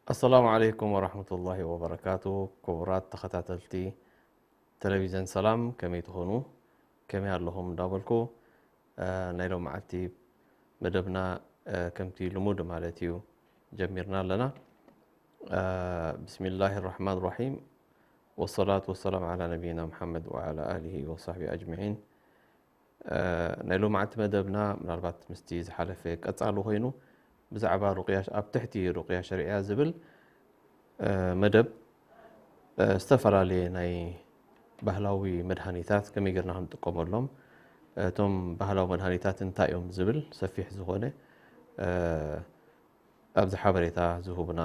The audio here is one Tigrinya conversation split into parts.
ኣሰላሙ ዓለይኩም ወራህመቱላሂ ወበረካቱ። ክቡራት ተኸታተልቲ ቴሌቪዝን ሰላም፣ ከመይ ትኾኑ? ከመይ ኣለኹም እንዳበልኩ፣ እ፣ ናይ ሎም መዓልቲ መደብና፣ እ፣ ከምቲ ልሙድ ማለት እዩ፣ ጀሚርና ኣለና። እ፣ ብስሚላሂ ራሕማን ራሒም፣ ወሰላቱ ወሰላም ዓላ ነቢይና ሙሓመድ ወዓላ ኣሊሂ ወሳሕቢ ኣጅመዒን። እ፣ ናይ ሎማዓንቲ መደብና ምናልባት ምስቲ ዝሓለፈ ቀጻሊ ኮይኑ፣ ብዛዕባ ሩቅያ፣ ኣብ ትሕቲ ሩቅያ ሸሪዕያ ዝብል፣ እ፣ መደብ፣ እ፣ ዝተፈላለየ ናይ ባህላዊ መድሃኒታት ከመይ ጌርና ክንጥቀመሎም፣ እቶም ባህላዊ መድሃኒታት እንታይ እዮም ዝብል ሰፊሕ ዝኾነ፣ እ፣ ኣብዚ ሓበሬታ ዝህቡና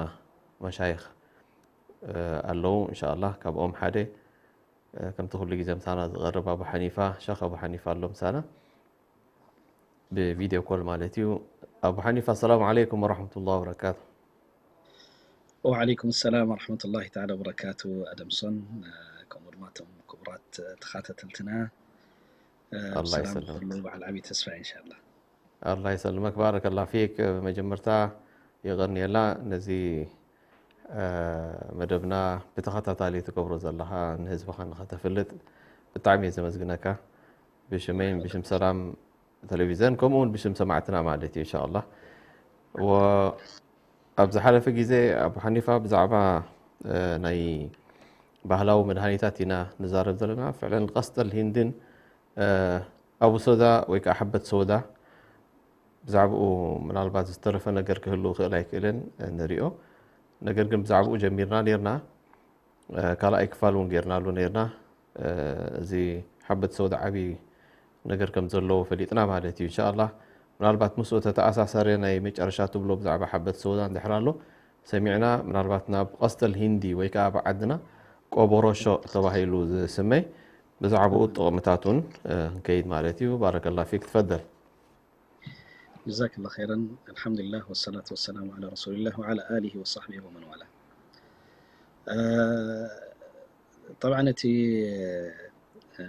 መሻይኽ፣ እ፣ ኣለዉ። እንሻኣላህ ካብኦም ሓደ፣ እ፣ ከምቲ ኩሉ ግዜ ምሳና ዝቐርብ ኣቡ ሓኒፋ፣ ሸኽ ኣቡ ሓኒፋ ኣሎ ምሳና ብቪድዮ ኮል ማለት እዩ። ኣቡ ሓኒፋ፣ ኣሰላሙ ዓለይኩም ወራሕመቱላሂ ወበረካቱ። ወዓለይኩም ሰላም ወረሕመቱላሂ ተዓላ ወበረካቱ። ኣደምሶን፣ እ፣ ከምኡ ድማ እቶም ክቡራት ተኸታተልትና፣ እ፣ ኣላህ ብሰላም ይሰልምክ። ክህሉ በዓል ዓብዪ ተስፋ ኢንሻኣላህ። ኣላህ ይሰልመክ፣ ባረከላ ፊክ። መጀመርታ የቐንየላ ነዚ፣ እ፣ መደብና ብተኸታታሊ ትገብሮ ዘለኻ ንህዝብኻ ንኸተፍልጥ ብጣዕሚ እየ ዘመስግነካ። ብሽመይን ብሽም ሰላም ቴሌቪዝን ከምኡ እውን ብሽም ሰማዕትና ማለት እዩ፣ ኢንሻኣላህ። ወ-፣ ኣብ ዝሓለፈ ግዜ ኣቡ ሓኒፋ ብዛዕባ፣ እ፣ ናይ ባህላዊ መድሃኒታት ኢና ንዛረብ ዘለና። ፍዕለን ቀስጠል ሂንድን፣ እ፣ ኣቡ ሶዳ ወይ ከዓ ሓበት ሶዳ ብዛዕባኡ ምናልባት ዝተረፈ ነገር ክህሉ ክእል ኣይክእልን፣ እ፣ ንሪኦ። ነገር ግን ብዛዕባኡ ጀሚርና ኔርና፣ እ፣ ካልኣይ ክፋል እውን ጌርናሉ ኔርና። እ፣ እዚ ሓበት ሶዳ ዓብዪ ነገር ከም ዘለዎ ፈሊጥና ማለት እዩ። ኢንሻኣላህ ምናልባት ምስኡ ተተኣሳሰረ ናይ መጨረሻ ትብሎ ብዛዕባ ሓበት ሶዳ እንድሕር ኣሎ ሰሚዕና፣ ምናልባት ናብ ቀስጠል ሂንዲ ወይ ከዓ ኣብ ዓድና ቆቦሮሾ ተባሂሉ ዝስመይ ብዛዕባኡ ጥቕምታቱን፣ እ፣ ክንከይድ ማለት እዩ። ባረከላ ፊክ፣ ትፈደል። ጀዛከላ ኸይረን። ኣልሓምዱሊላህ ወሰላቱ ወሰላሙ ዓላ ረሱሊላህ ወዓላ ኣሊሂ ወሳሕቢሂ ወመን ዋላ። እ፣ ጠብዓን እቲ፣ እ፣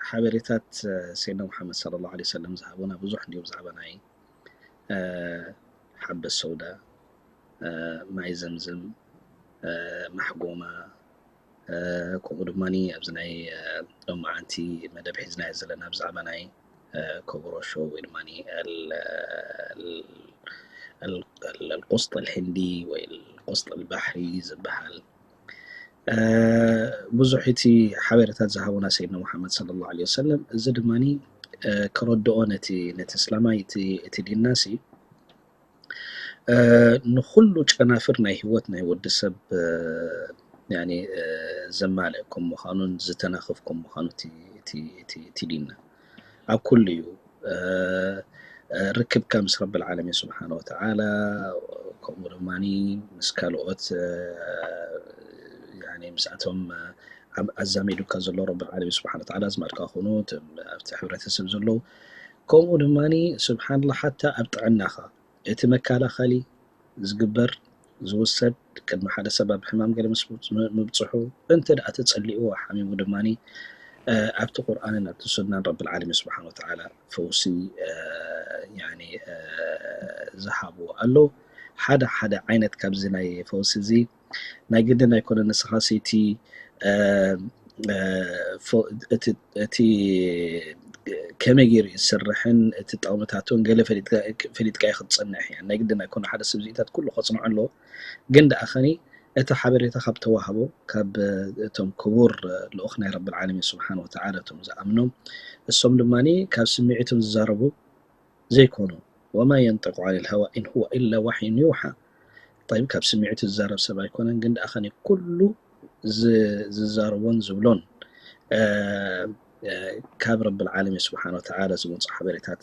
ሓበሬታት፣ እ፣ ሰይድና ሙሓመድ ሰለላሁ ዐለይሂ ወሰለም ዝሃቡና ብዙሕ እንድዩ ብዛዕባ ናይ፣ እ፣ ሓበት ሰውዳ፣ እ፣ ማይ ዘምዘም፣ እ፣ ማሕጎማ፣ እ፣ ከምኡ ድማ ኣብዚ ናይ፣ እ፣ ሎማዓንቲ መደብ ሒዝናዮ ዘለና ብዛዕባ ናይ፣ እ፣ ኮቦሮ ሾው ወይ ድማ ኣል-፣ ኣል-፣ ኣል-፣ ኣል-፣ ኣልቁስጥ ኣልሂንዲ ወይ ኣልቁስጥ ኣልባሕሪ ዝበሃል፣ እ፣ ብዙሕ እቲ ሓበሬታት ዝሃቡና ሰይድና ሙሓመድ ሰለላሁ ዐለይሂ ወሰለም፣ እዚ ድማ፣ እ፣ ከረድኦ ነቲ፣ ነቲ እስላማይ እቲ፣ እቲ ዲንና ሲ፣ እ፣ ንኹሉ ጨናፍር ናይ ህይወት ናይ ወዲ ሰብ፣ እ፣ ያኒ፣ እ፣ ዘማልእ ከም ምዃኑን ዝተናኽፍ ከም ምዃኑ እቲ፣ እቲ፣ እቲ፣ እቲ ዲንና ኣብ ኩሉ እዩ። እ፣ እ፣ ርክብካ ምስ ረብል ዓለሚን ስብሓነ ወተዓላ፣ ከምኡ ድማ ምስ ካልኦት፣ እ፣ ያኒ ምስኣቶም፣ እ፣ ኣብ-፣ ኣዛሚዱካ ዘሎ ረብል ዓለሚን ስብሓነ ወተዓላ፣ ኣዝማድካ ኮኑ፣ እቲ ኣብቲ ሕብረተሰብ ዘለዉ፣ ከምኡ ድማ ስብሓንላ ሓታ ኣብ ጥዕናኻ እቲ መከላኸሊ ዝግበር ዝውሰድ ቅድሚ ሓደ ሰብ ኣብ ሕማም ገለ ምስ ምብጽሑ፣ እንተ ደኣ ተጸሊእዎ ሓሚሙ ድማ፣ እ፣ ኣብቲ ቁርኣንን ኣብቲ ሱናን ረብል ዓለሚን ስብሓን ወተዓላ ፈውሲ፣ እ፣ ያኒ፣ እ፣ ዝሃብዎ ኣለዉ። ሓደ ሓደ ዓይነት ካብዚ ናይ ፈውሲ እዚ ናይ ግድን ኣይኮነን። ንስኻ ሰይቲ፣ እ፣ እ፣ ፎ-፣ እቲ፣ እቲ ከመይ ገይሩ እዩ ዝሰርሕን እቲ ጠቕምታቱን ገለ ፈሊጥካ፣ ፈሊጥካዮ ክትጸንሕ እያ። ናይ ግድን ኣይኮነ ሓደ ሰብ እዚታት ኩሉ ከጽንዖ ኣለዎ። ግን ደኣ ኸኒ እቲ ሓበሬታ ካብ ተዋህቦ፣ ካብ እቶም ክቡር ልኡኽ ናይ ረብል ዓለሚን ስብሓን ወተዓላ እቶም ዝኣምኖም፣ እሶም ድማ ካብ ስምዒቶም ዝዛረቡ ዘይኮኑ። ወማ የንጢቁ ዓኒል ሀዋ ኢን ሁወ ኢላ ዋሕዩን ዩሓ። ጠይብ፣ ካብ ስምዒቱ ዝዛረብ ሰብ ኣይኮነን፣ ግን ደኣ ኸኒ ኩሉ ዝ-፣ ዝዛረቦን ዝብሎን፣ እ፣ ካብ ረብል ዓለሚን ስብሓን ወተዓላ ዝመፁ ሓበሬታት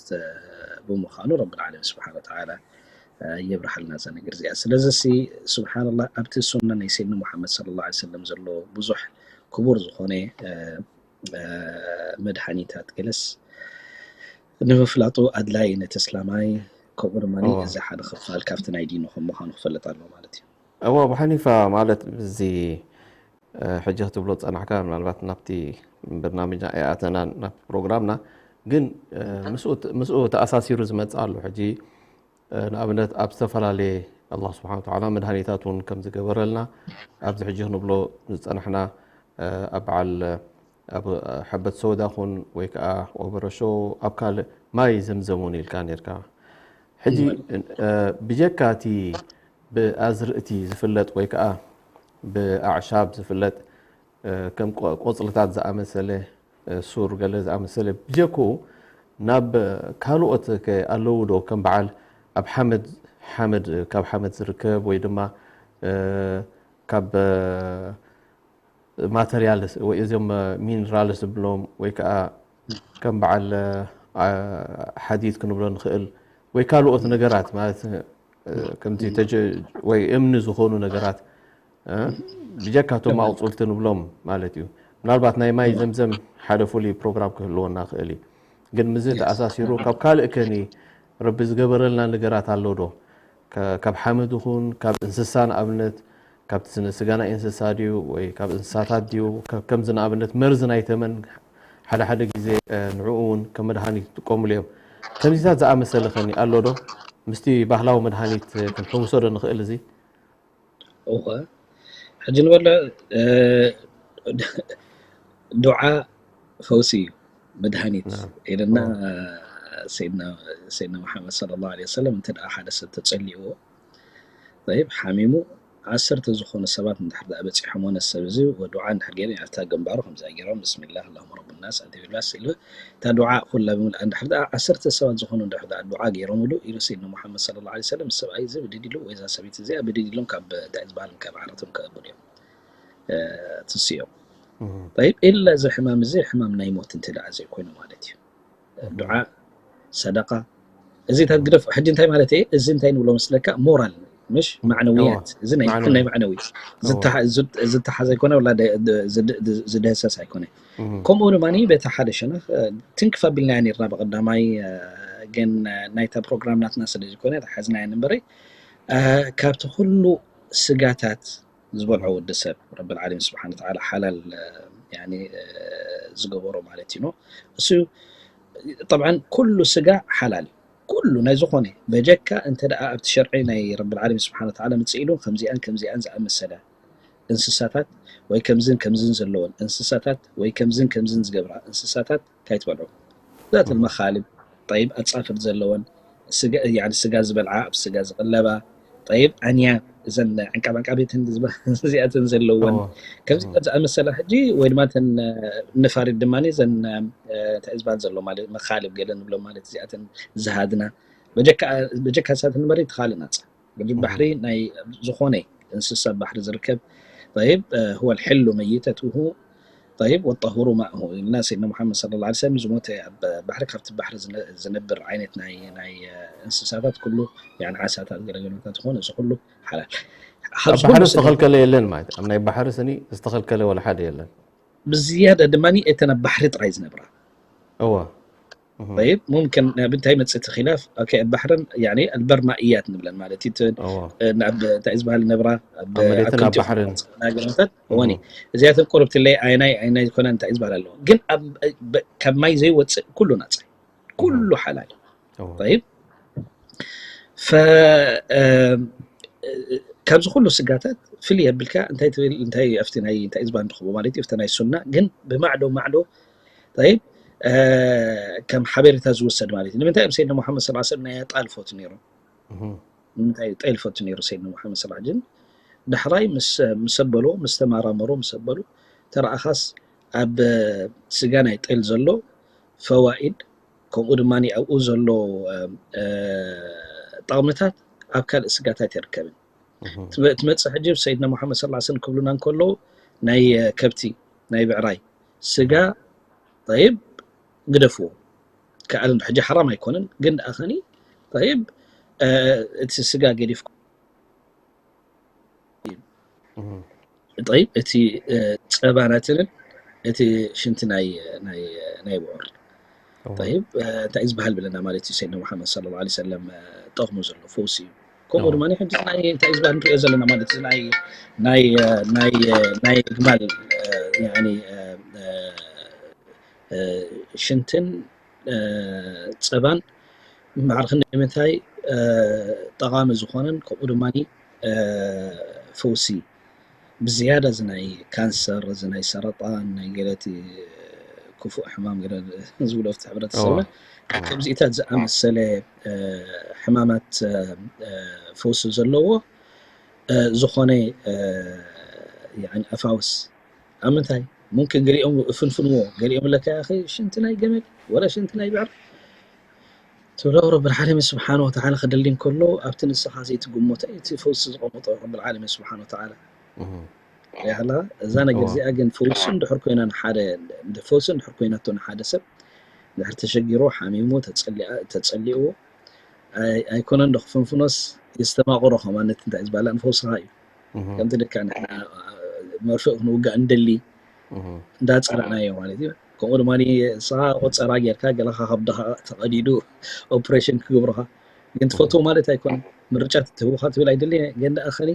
ብምዃኑ ረብል ዓለሚን ስብሓን ወተዓላ የብርሃልና እዛ ነገር እዚኣ። ስለዚ ሲ ስብሓንላህ ኣብቲ ሱና ናይ ሰይድና ሙሓመድ ሰለላሁ ዐለይሂ ወሰለም ዘሎ ብዙሕ ክቡር ዝኾነ መድሃኒታት ገለስ ንምፍላጡ ኣድላይ ነቲ እስላማይ ከምኡ ድማ እዚ ሓደ ክፋል ካብቲ ናይ ዲኑ ከም ምዃኑ ክፈልጥ ኣለዎ ማለት እዩ። እዎ ብሓኒፋ ማለት እዚ ሕጂ ክትብሎ ዝፀናሕካ ምናልባት ናብቲ ብርናምጅና ኣይኣተናን ናብቲ ፕሮግራምና ግን ምስኡ ተኣሳሲሩ ዝመፅእ ኣሎ ሕጂ ንኣብነት ኣብ ዝተፈላለየ ኣላ ስብሓን ተዓላ መድሃኒታት እውን ከም ዝገበረልና ኣብዚ ሕጂ ክንብሎ ዝፀናሕና ኣብ በዓል ኣብ ሕበት ሰውዳ ኹን ወይ ከዓ ወበረሾ ኣብ ካልእ ማይ ዘምዘም እውን ኢልካ ነርካ ሕጂ ብጀካ እቲ ብኣዝርእቲ ዝፍለጥ ወይ ከዓ ብኣዕሻብ ዝፍለጥ ከም ቆፅልታት ዝኣመሰለ ሱር ገለ ዝኣመሰለ ብጀክኡ ናብ ካልኦት ኣለዉ ዶ ከም በዓል ኣብ ሓመድ ሓመድ ካብ ሓመድ ዝርከብ ወይ ድማ ካብ ማተርያልስ ወይ እዚኦም ሚኒራልስ ዝብሎም ወይ ከዓ ከም በዓል ሓዲድ ክንብሎ ንኽእል ወይ ካልኦት ነገራት ማለት ከምዚ ወይ እምኒ ዝኾኑ ነገራት ብጀካቶም ኣቑፅልቲ ንብሎም ማለት እዩ። ምናልባት ናይ ማይ ዘምዘም ሓደ ፍሉይ ፕሮግራም ክህልወና ክእል እዩ። ግን ምዚ ተኣሳሲሩ ካብ ካልእ ከኒ ረቢ ዝገበረልና ነገራት ኣሎ ዶ? ካብ ሓመድ ይኹን ካብ እንስሳ ንኣብነት ካብቲ ስጋ ናይ እንስሳ ድዩ ወይ ካብ እንስሳታት ድዩ ከምዚ ንኣብነት መርዚ ናይ ተመን ሓደ ሓደ ግዜ ንዕኡ እውን ከም መድሃኒት ይጥቀሙሉ እዮም። ከምዚታት ዝኣመሰለ ከኒ ኣሎ ዶ? ምስቲ ባህላዊ መድሃኒት ክንሕውሶ ዶ ንኽእል እዚ? እወ ሕጂ ንበሎ ዱዓ ፈውሲ እዩ መድሃኒት ኢልና ሰይድና መሓመድ ሰለላሁ ዐለይሂ ወሰለም እንተ ሓደ ሰብ ተጸሊእዎ ጠይብ ሓሚሙ ዓሰርተ ዝኾኑ ሰባት እንድሕር ደኣ በፂሖሞ ነዚ ሰብ እዚ ዱዓ እንድሕር ገይሩ ኣብታ ግንባሩ ከምዚኣ ገይሮም ብስሚላህ ኣላሁመ ረቢ ናስ ኣንቲ ቢልባስ ኢሉ እታ ዱዓ ኩላ ብምልኣ እንድሕር ደኣ ዓሰርተ ሰባት ዝኾኑ እንድሕር ደኣ ዱዓ ገይሮምሉ ኢሉ ሰይድና ሙሓመድ ሰለላሁ ዐለይሂ ወሰለም እዚ ሰብኣይ እዚ ብድድ ኢሉ ወይ እዛ ሰበይቲ እዚኣ ብድድ ኢሎም ካብ እንታይ ዝበሃል ካብ ዓራቶም ከእብሉ እዮም ትስዮም ጠይብ ኢላ እዚ ሕማም እዚ ሕማም ናይ ሞት እንተ ደኣ ዘይኮይኑ ማለት እዩ ዱዓ ሰደቃ እዚታት ግደፍ ሕጂ እንታይ ማለት እየ እዚ እንታይ ንብሎ መስለካ ሞራል ምሽ ማዕነውያት እዚ ናይ ናይ ማዕነዊ ዝተሓዘ ኣይኮነ ወላ ዝድህሰስ ኣይኮነ ከምኡ ድማ በታ ሓደ ሸነኽ ትንክፍ ኣቢልና ኔርና ብቀዳማይ ግን ናይታ ፕሮግራም ናትና ስለ ዝኾነ ሓዝናያ ንበረይ ካብቲ ኩሉ ስጋታት ዝበልዖ ወዲ ሰብ ረብል ዓለሚን ስብሓን ተዓላ ሓላል ዝገበሮ ማለት እዩ እሱ ጠብዓን ኩሉ ስጋ ሓላል እዩ ኩሉ ናይ ዝኾነ በጀካ እንተ ደኣ ኣብቲ ሸርዒ ናይ ረብል ዓለሚን ስብሓን ተዓላ ምጽእ ኢሉ ከምዚኣን ከምዚኣን ዝኣመሰለ እንስሳታት ወይ ከምዝን ከምዝን ዘለወን እንስሳታት ወይ ከምዝን ከምዝን ዝገብራ እንስሳታት ካይትበልዑ ذات المخالب طيب ኣጻፍር ዘለወን ስጋ ዝበልዓ ኣብ ስጋ ዝቕለባ طيب ኣንያ እዘን ዕንቃብ ዕንቃቤትን እዚኣተን ዘለወን ከምዚ ዝኣመሰላ ሕጂ ወይ ድማ ነፋሪት ድማ ዘን እንታይ ዝበሃል ዘሎ ማለት መኻልብ ገለ ንብሎ ማለት እዚኣተን ዝሃድና በጀካ ሳት ንበሪ ትኻልእ ናፃ ግድብ ባሕሪ ናይ ዝኾነ እንስሳ ባሕሪ ዝርከብ طيب هو الحل ميتته طيب والطهور ماؤه ኢልና ሰይድና ሙሓመድ صلى الله عليه وسلم ዝሞተ ኣብ ባሕሪ ካብቲ ባሕሪ ዝነብር ዓይነት ናይ ናይ እንስሳታት ኩሉ يعني ዓሳታት ገለገለታት ዝኾነ እዚ ኩሉ ሓላል ኣብ ባሕሪ ዝተኸልከለ የለን ማለት ኣብ ናይ ባሕሪ ስኒ ዝተኸልከለ ወላ ሓደ የለን ብዝያዳ ድማ እተን ኣብ ባሕሪ ጥራይ ዝነብራ እወ طيب ممكن ብንታይ መፅእ እቲ ኪላፍ ኦኬ ኣብ ባሕርን ያኒ ኣልበርማእያት ንብለን ማለት እዩ እወ እ፣ ናብ እንታይ ዝበሃል ነብራ ኣብ ኣብ መሬትን ኣብ ኣንቲዮክ ክወፅእ ናገራታት እወኒ እዚኣተን ቁርብትለይ ኣይናይ ኣይናይ ዝኾነ እንታይ ዝበሃል ኣለዎ ግን ኣብ በ- ካብ ማይ ዘይወፅእ ኩሉ ናፃ ኩሉ ሓላል እዩ እወ طيب ፈ እም፣ ካብዚ ኩሉ ስጋታት ፍልይ የብልካ እንታይ ትብል እንታይ ኣብቲ ናይ እንታይ ዝባ ንረኽቦ ማለት እዩ ኣብቲ ናይ ሱና ግን ብማዕዶ ማዕዶ طيب ከም ሓበሬታ ዝውሰድ ማለት እዩ ንምንታይ ኣብ ሰይድና ሙሓመድ ስ ሰለም ናይ ጣል ፎቱ ነይሩ ንምንታይ ጣል ፎቱ ነይሩ ሰይድና ሙሓመድ ስ ግን ዳሕራይ ምስ ኣበሎ ምስ ተማራመሩ ምስ ኣበሉ ተረኣኻስ ኣብ ስጋ ናይ ጤል ዘሎ ፈዋኢድ ከምኡ ድማ ኣብኡ ዘሎ ጠቕምታት ኣብ ካልእ ስጋታት የርከብን ትመፅእ ሕጂ ሰይድና ሙሓመድ ስ ሰለም ክብሉና እንከለዉ ናይ ከብቲ ናይ ብዕራይ ስጋ طيب ግደፍዎ። ከኣል ሕጂ ሓራም ኣይኮነን፣ ግን ደኣ ኸኒ طيب እቲ ስጋ ገዲፍኩም طيب እቲ ጸባ ናትንን እቲ ሽንቲ ናይ ናይ ናይ ብዑር طيب እንታይ ዝበሃል ብለና ማለት እዩ ሰይድና መሓመድ صلى الله عليه وسلم ጠቕሙ ዘሎ ፈውሲ እዩ። ከምኡ ድማ ሕጂ ናይ እንታይ ዝበሃል ንሪኦ ዘለና ማለት እዩ ናይ ናይ ናይ ናይ ግማል يعني ሽንትን ጸባን ማዕርክን ንምንታይ ጠቓሚ ዝኾነን ከምኡ ድማ ፈውሲ ብዝያዳ እዚ ናይ ካንሰር እዚ ናይ ሰረጣን ናይ ገለቲ ክፉእ ሕማም ገለ ዝብሎ ኣብቲ ሕብረተሰብና ከምዚኢታት ዝኣመሰለ ሕማማት ፈውሲ ዘለዎ ዝኾነ ኣፋውስ ኣብ ምንታይ ሙምክን ገሊኦም ፍንፍንዎ ገሊኦም ለካ ያኸ ሽንቲ ናይ ገመል ወላ ሽንቲ ናይ ብዕር ትብሎ ረብል ዓለሚን ስብሓን ወተዓላ ክደሊ እንከሎ ኣብቲ ንስኻ ዘይትግመቶ እዩ እቲ ፈውሲ ዝቐመጦ ረብል ዓለሚን ስብሓን ወተዓላ ያላ እዛ ነገር እዚኣ ግን ፈውሲ እንድሕር ኮይና ንሓደ ፈውሲ እንድሕር ኮይናቶ ንሓደ ሰብ እንድሕር ተሸጊሩ ሓሚሙ ተፀሊእዎ ኣይኮነን ዶ ክፍንፍኖስ የስተማቕሮ ከማነት እንታይ ዝበላ ንፈውስኻ እዩ ከምቲ ልክዕ ንሕና መርፍእ ክንውጋእ እንደሊ እንዳፀረዕናዮ ማለት እዩ ከምኡ ድማ ንስኻ ቆፀራ ጌርካ ገለኻ ከብድኻ ተቐዲዱ ኦፕሬሽን ክግብሩኻ ግን ትፈትዎ ማለት ኣይኮነን ምርጫ ትህቡኻ ትብል ኣይደሊ ግን ደኣ ኸኒ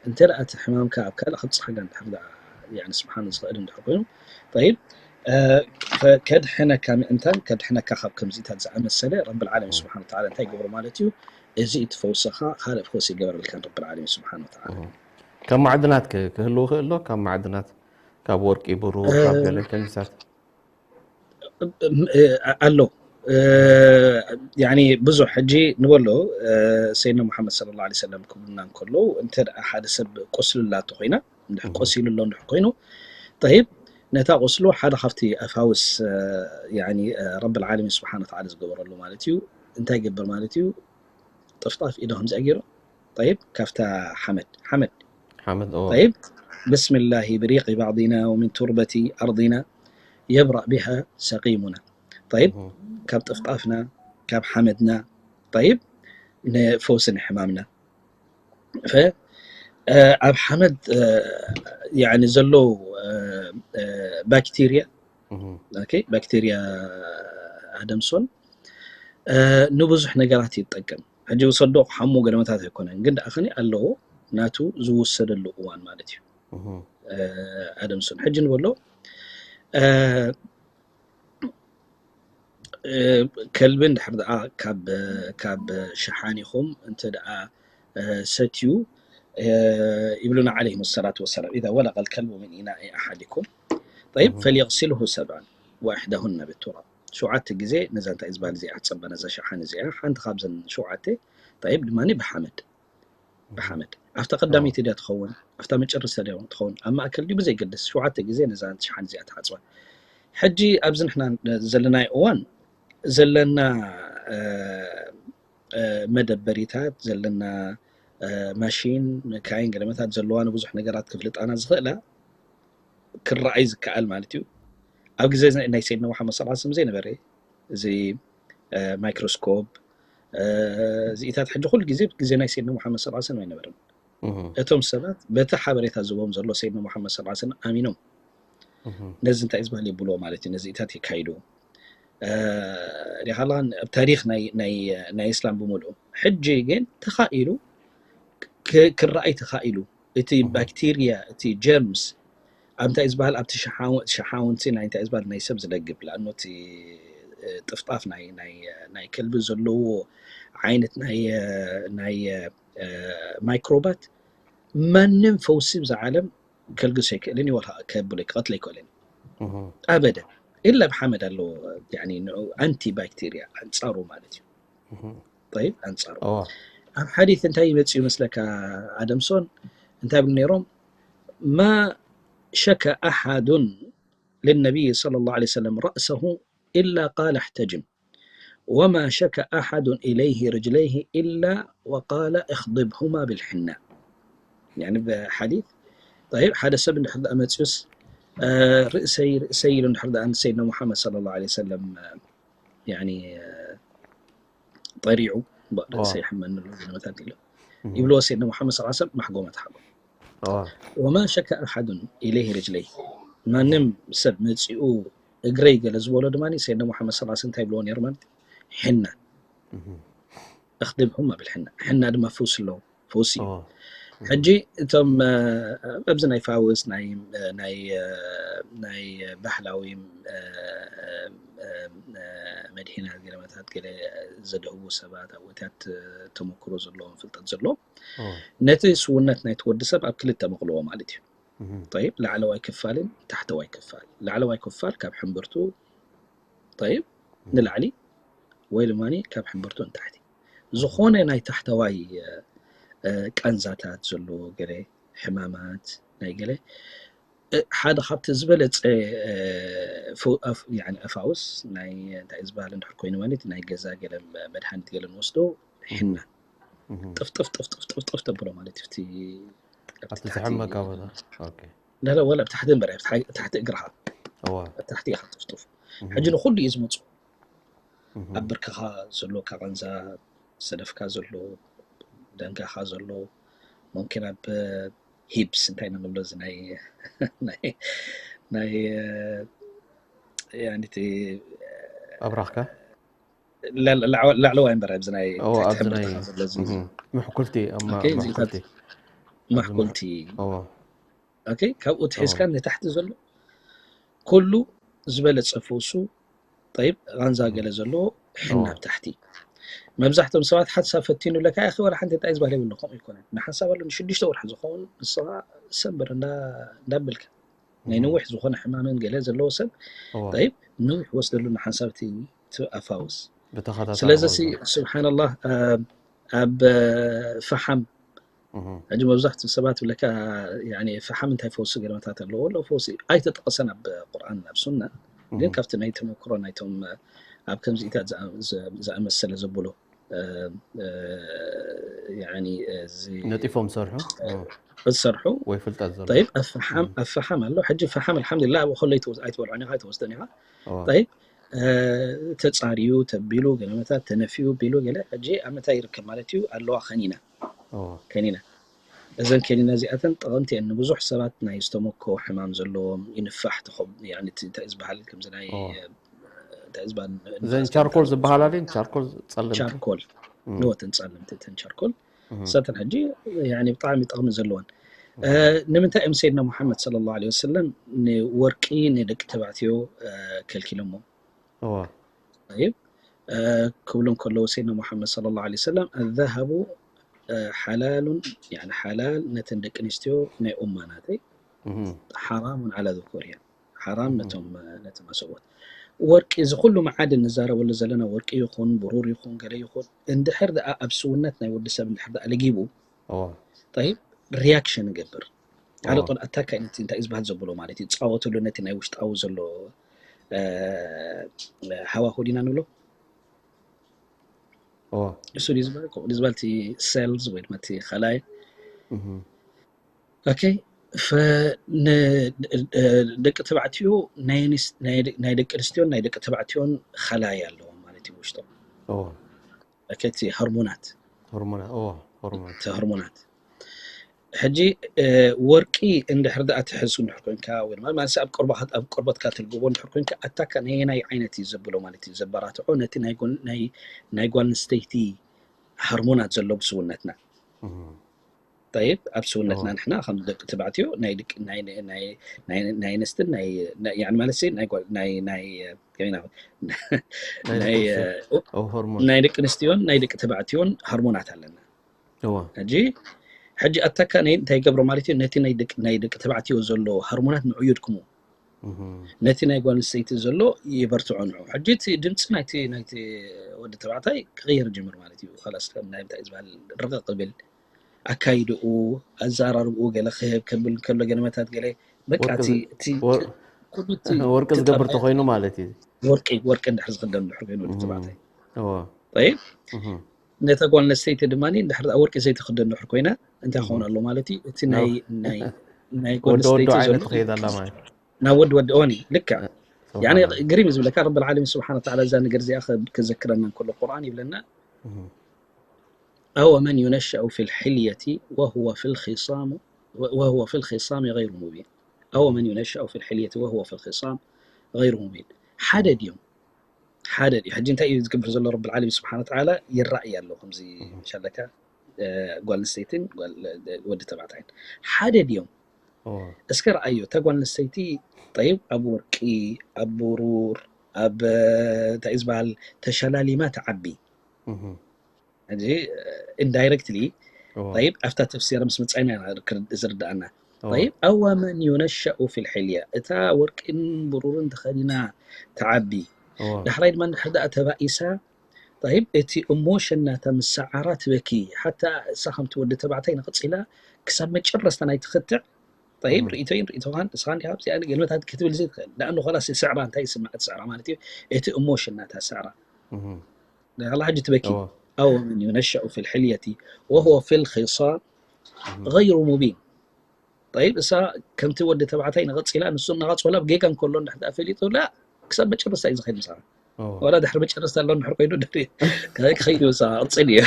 እንተ ደኣ እቲ ሕማምካ ኣብ ካልእ ከብፅሓካ እንድሕር ደኣ ስብሓን ዝኽእል እንድሕር ኮይኑ طيب ከድሕነካ ምእንታን ከድሕነካ ካብ ከምዚታት ዝኣመሰለ ረብል ዓለሚን ስብሓን ወተዓላ እንታይ ይገብሮ ማለት እዩ እዚ እቲ ፈውስኻ ካልእ ፈውሲ ይገበረልካን ረብል ዓለሚን ስብሓን ወተዓላ ካብ ማዕድናት ክህልው ክእል ዶ ካብ ማዕድናት ካብ ወርቂ ብሩ ካብ ገለ ከሚሳት ኣሎ يعني ብዙሕ ሕጂ ንበሎ ሰይድና ሙሓመድ صلى الله عليه وسلم ክብሉና እንከለዉ እንተ ሓደ ሰብ ቁስሊ ላቶ ኮይና እንድሕ ቆሲሉ ኣሎ እንድሕ ኮይኑ طيب ነታ ቁስሉ ሓደ ካብቲ ኣፋውስ يعني ረብል ዓለሚን ስብሓን ወተዓላ ዝገበረሉ ማለት እዩ እንታይ ይገብር ማለት እዩ ጥፍጣፍ ኢዶ ከምዚኣ ገይሩ طيب ካብታ ሓመድ ሓመድ ሓመድ طيب بسم الله بريق بعضنا ومن تربة أرضنا يبرأ بها سقيمنا طيب ካብ ጥፍጣፍና ካብ ሓመድና طيب ንፈውሲ ንሕማምና ሓመድ يعني ዘለዉ ባክቴርያ ባክቴርያ ኣደምሶን ንብዙሕ ነገራት ይጠቀም ሕጂ ውሰዶ ክሓሙ ገደመታት ኣይኮነን ግን ደኣ ከኒ ኣለዎ ናቱ ዝወሰደሉ እዋን ማለት እዩ ኣደምሶን ሕጂ ንበሎ ከልቢ እንድሕር ደኣ ካብ ካብ ሸሓኒኹም እንተ ደኣ ሰትዩ ይብሉና عليهم الصلاة والسلام إذا ولغ الكلب من إناء أحدكم طيب فليغسله سبعا وإحداهن بالتراب ሸውዓተ ግዜ ነዛ እንታይ ዝበሃል እዚኣ ክፀባ ነዛ ሸሓኒ እዚኣ ሓንቲ ካብዘን ሸውዓተ طيب ድማ ብሓመድ ብሓመድ ኣብታ ቀዳመይቲ ድያ ትኸውን ኣብታ መጨረስታ ድያ ትኸውን ኣብ ማእከል ድዩ ብዘይገድስ ሸውዓተ ግዜ ነዛ ሸሓኒ እዚኣ ትሓፅባ ሕጂ ኣብዚ ንሕና ዘለናዮ እዋን ዘለና መደበሪታት ዘለና ማሽን መካይን ገለመታት ዘለዋ ንብዙሕ ነገራት ክፍልጣና ዝኽእላ ክረኣይ ዝከኣል ማለት እዩ ኣብ ግዜ ናይ ሰይድና መሓመድ ስ ስም ዘይነበረ እዚ ማይክሮስኮፕ እዚኢታት ሕጂ ኩሉ ግዜ ግዜ ናይ ሰይድና መሓመድ ስ ስም ኣይነበረን እቶም ሰባት በቲ ሓበሬታ ዝቦም ዘሎ ሰይድና መሓመድ ስ ስም ኣሚኖም ነዚ እንታይ ዝበሃል የብልዎ ማለት እዩ ነዚኢታት የካይድዎ ዲኻላን ኣብ ታሪክ ናይ እስላም ብምልኡ ሕጂ ግን ተኻኢሉ ክረኣይ ተኻኢሉ እቲ ባክቴርያ እቲ ጀርምስ ኣብ እንታይ ዝበሃል ኣብቲ ሸሓውንቲ ናይ እንታይ ዝበሃል ናይ ሰብ ዝለግብ ለኣኖ እቲ ጥፍጣፍ ናይ ከልቢ ዘለዎ ዓይነት ናይ ማይክሮባት ማንም ፈውሲ ብዛ ዓለም ከልግሶ ኣይክእልን እዩ ወላ ከብሎ ክቐትሎ ኣይክእልን እዩ ኣበደን ኢላ ብሓመድ ኣለዎ ንዑ ኣንቲ ባክቴርያ ኣንፃሩ ማለት እዩ طيب ኣንፃሩ ኣብ ሓዲት እንታይ ይመፅኡ ይመስለካ ኣደምሶን እንታይ ብሉ ነይሮም ما شكى أحد للنبي صلى الله عليه وسلم رأسه إلا قال احتجم وما شكى أحد إليه رجليه إلا وقال اخضبهما بالحناء يعني بحديث طيب ሓደ ሰብ እንድሕር ደኣ መፅዩስ ርእሰይ ርእሰይ ኢሉ እንድሕር ደኣ ንሰይድና ሙሓመድ صلى الله عليه وسلم ያኒ ጠሪዑ ርእሰይ ሕመኒ ኣሎ ዝነበታት ኢሉ ይብልዎ ሰይድና ሙሓመድ صلى الله عليه وسلم ማሕጎመ ተሓጎ وما شكا أحد إليه رجليه ማንም ሰብ መፂኡ እግረይ ገለ ዝበሎ ድማ ሰይድና ሙሓመድ صلى الله عليه وسلم እንታይ ይብልዎ ነይሩ ማለት ሕና أخدمهما بالحنة ሕና ድማ ፈውሲ ኣለዎ ፈውሲ እዩ ሕጂ እቶም ኣብዚ ናይ ፋውስ ናይ ናይ ናይ ባህላዊ መድሂና ገለመታት ገለ ዘድህቡ ሰባት ኣወታት ተመክሮ ዘለዎም ፍልጠት ዘለዎም ነቲ ስውነት ናይቲ ወዲ ሰብ ኣብ ክልተ መቕልዎ ማለት እዩ طيب ላዕለዋይ ክፋልን ታሕተዋይ ክፋል ላዕለዋይ ክፋል ካብ ሕምብርቱ طيب ንላዕሊ ወይ ድማ ካብ ሕምብርቱ ንታሕቲ ዝኾነ ናይ ታሕተዋይ ቃንዛታት ዘለዎ ገለ ሕማማት ናይ ገለ ሓደ ካብቲ ዝበለፀ ፈውስ ናይ እንታይ ዝበሃል እንድሕር ኮይኑ ማለት ናይ ገዛ ገለ መድሃኒት ገለ ንወስዶ ሕና ጥፍጥፍ ጥፍጥፍ ጥፍጥፍ ተብሎ ማለት እቲ ኣብቲ ዝሕመካ ቦታ ወላ ብታሕቲ እምበር ታሕቲ እግርኻ ታሕቲ ኢኻ ጥፍጥፍ ሕጂ ንኩሉ እዩ ዝመፁ ኣብ ብርክኻ ዘሎ ካቐንዛ ሰደፍካ ዘሎ ደንጋኻ ዘሎ ሙምኪን ኣብ ሂፕስ እንታይ ንብሎ እዚ ናይ ናይ ያንቲ ኣብራኽካ ላዕለዋይ እምበር ኣብዚ ናይ ምሕኩልቲ ምሕኩልቲ ካብኡ ትሒዝካ ንታሕቲ ዘሎ ኩሉ ዝበለፀ ፈውሱ ጠይብ ቃንዛ ገለ ዘለዎ ሕና ኣብ ታሕቲ መብዛሕትኦም ሰባት ሓንሳብ ፈቲኑ ለካ ያኺ ወላ ሓንቲ እንታይ ዝበሃል የብሉ ከምኡ ይኮነ ንሓንሳብ ኣሎ ንሽዱሽተ ወርሒ ዝኸውን ንስኻ ሰብር እንዳበልካ ናይ ነዊሕ ዝኾነ ሕማምን ገለ ዘለዎ ሰብ ጠይብ ነዊሕ ወስደሉ ንሓንሳብ እቲ ኣፋውስ ስለዚ ስብሓንላህ ኣብ ፈሓም ሕጂ መብዛሕትኡ ሰባት ብለካ ፈሓም እንታይ ፈውሲ ገለመታት ኣለዎ ኣሎ ፈውሲ ኣይተጠቐሰን ኣብ ቁርኣን ኣብ ሱና ግን ካብቲ ናይ ተመክሮ ናይቶም ኣብ ከምዚኢታት ዝኣመሰለ ዘብሎ ነጢፎም ዝሰርሑ ዝሰርሑ ወይ ፍልጠት ዘሎ ኣብ ፈሓም ኣሎ ሕጂ ፈሓም ኣልሓምዱላ ኣብ ከሎ ኣይትበልዖን ኢኻ ኣይትወስደን ኢኻ ተፃርዩ ተቢሉ ገለመታት ተነፊዩ ቢሉ ገለ ሕጂ ኣብ ምንታይ ይርከብ ማለት እዩ ኣለዋ ከኒና ከኒና እዘን ከኒና እዚኣተን ጠቐምቲ እየን ንብዙሕ ሰባት ናይ ዝተመኮ ሕማም ዘለዎም ይንፋሕ እንታይ ዝበሃል ከምዚ ናይ እንታይ ዝበሃል እዘን ቻርኮል ዝበሃላ ድን ቻርኮል ጸለምቲ ቻርኮል ንወተን ጸለምቲ እተን ቻርኮል እሳተን ሕጂ ብጣዕሚ ጠቕሚ ዘለወን ንምንታይ እዮም ሰይድና ሙሓመድ صلى الله عليه وسلم ንወርቂ ንደቂ ተባዕትዮ ከልኪሎሞ እዋ طيب ክብሉ ከለዉ ሰይድና ሙሓመድ صلى الله عليه وسلم الذهب ሓላሉን ሓላል ነተን ደቂ ኣንስትዮ ናይ ኡማ ናተይ ሓራሙን ዓላ ذكورهن ሓራም ነቶም ነቲ መሰቦት ወርቂ እዚ ኩሉ መዓድን ንዛረበሉ ዘለና ወርቂ ይኹን ብሩር ይኹን ገለ ይኹን እንድሕር ደኣ ኣብ ስውነት ናይ ወዲ ሰብ እንድሕር ደኣ ለጊቡ طيب reaction ይገብር ሓደ ቆልዓ ኣታካ ነቲ እንታይ ዝበሃል ዘብሎ ማለት እዩ ፃወተሉ ነቲ ናይ ውሽጣዊ ዘሎ ሃዋሁ ዲና ንብሎ እሱ ዝበሃል እቲ ሴልስ ወይ ድማ እቲ ኸላይ ኦኬ ደቂ ተባዕትዮ ናይ ደቂ ኣንስትዮን ናይ ደቂ ተባዕትዮን ኸላይ ኣለዎም ማለት እዩ ውሽጦም እቲ ሆርሞናት ሆርሞናት ሆርሞናት ሕጂ ወርቂ እንድሕር ደኣ ትሕዝ እንድሕር ኮንካ ወይ ድማ ማለት ኣብ ቆርባካ ኣብ ቆርበትካ ትልግቦ እንድሕር ኮንካ ኣታካ ናይ ናይ ዓይነት እዩ ዘብሎ ማለት እዩ ዘበራትዖ ነቲ ናይ ጓል ኣንስተይቲ ሃርሞናት ዘሎ ብስውነትና طيب ኣብ ስውነትና ንሕና ከም ደቂ ተባዕትዮ ናይ ናይ ኣንስትን ናይ ማለት ናይ ናይ ደቂ ኣንስትዮን ናይ ደቂ ተባዕትዮን ሃርሞናት ኣለና ሕጂ ሕጂ ኣታካ እንታይ ይገብሮ ማለት እዩ ነቲ ናይ ደቂ ተባዕትዮ ዘሎ ሃርሞናት ንዑ የድክሞ ነቲ ናይ ጓል ኣንስተይቲ ዘሎ የበርትዖ ንዑ ሕጂ እቲ ድምፂ ናይቲ ናይቲ ወዲ ተባዕታይ ክቕየር ጅምር ማለት እዩ ላስ ከም ናይ እንታይ ዝበሃል ርቕቕ ብል ኣካይድኡ ኣዘራርብኡ ገለ ክህብ ከብል ከሎ ገለመታት ገለ በቃ እቲ ኩሉ እቲ ወርቂ ዝገብር ተኮይኑ ማለት እዩ ወርቂ ወርቂ እንድሕር ዝክደን እንድሕር ኮይኑ ወዲ ተባዕታይ እዎ طيب ነታ ጓል ኣንስተይቲ ድማ እንድሕር ደኣ ወርቂ ዘይትክደን እንድሕር ኮይና እንታይ ክኸውን ኣሎ ማለት እዩ እቲ ናይ ናይ ናይ ጓል ወደ ወደ ኣንስተይቲ ዓይነት ዘሎ ትኸይድ ኣላ ማለት እዩ። ናብ ወዲ ወዲ ኦኒ ልክዕ ያኒ ግሪም ዝብለካ ረብ ዓለሚን ስብሓን ወተዓላ እዛ ነገር እዚኣ ከዘክረና እንከሎ ቁርኣን ይብለና أو من ينشأ في الحلية وهو في الخصام وهو في الخصام غير مبين أو من ينشأ في الحلية وهو في الخصام غير مبين ሓደ ድዮም ሓደ ድዩ ሕጂ እንታይ እዩ ዝገብር ዘሎ ረብ ዓለሚን ስብሓን ወተዓላ ይረኣይ ኣሎ ከምዚ ሻለካ ጓል ኣንስተይትን ወዲ ተባዕታይን ሓደ ድዮም እስከ ረኣዮ እታ ጓል ኣንስተይቲ ጠይብ ኣብ ወርቂ ኣብ ብሩር ኣብ እንታይ ዝበሃል ተሸላሊማ ትዓቢ ሕጂ indirectly ጠይብ ኣብታ ተፍሲር ምስ መጻኢና ዝርዳኣና ጠይብ أو من ينشأ في الحلية እታ ወርቅን ብሩርን ተኸዲና ትዓቢ ዳሕራይ ድማ እንድሕር ደኣ ተባኢሳ ጠይብ እቲ እሞሽን ናታ ምስ ሰዓራ ትበኪ ሓታ እሳ ከምቲ ወዲ ተባዕታይ ንቕጽላ ክሳብ መጨረስታ ናይ ትኽትዕ ጠይብ ርእይቶይን ርእይቶኻን ንስኻ እንዲኻ ኣብዚኣ ገለመታት ክትብል ዘይትኽእል ንኣኑ ኸላስ ስዕራ እንታይ ይስማዕ እቲ ስዕራ ማለት እዩ እቲ እሞሽን ናታ ስዕራ ዳላ ሕጂ ትበኪ أو من ينشأ في الحلية وهو في الخصام غير مبين طيب እሳ ከምቲ ወዲ ተባዕታይ ንቐጽላ ንሱ እናቐጽ ወላ ጌጋ እንከሎ እንድሕር ደኣ ፈሊጡ ላ ክሳብ መጨረስታ እዩ ዝኸይድ ምሳኻ ወላ ድሕሪ መጨረስታ ኣሎ እንድሕር ኮይኑ ድሕሪ ክኸይድ ምሳኻ ቅጽል እዩ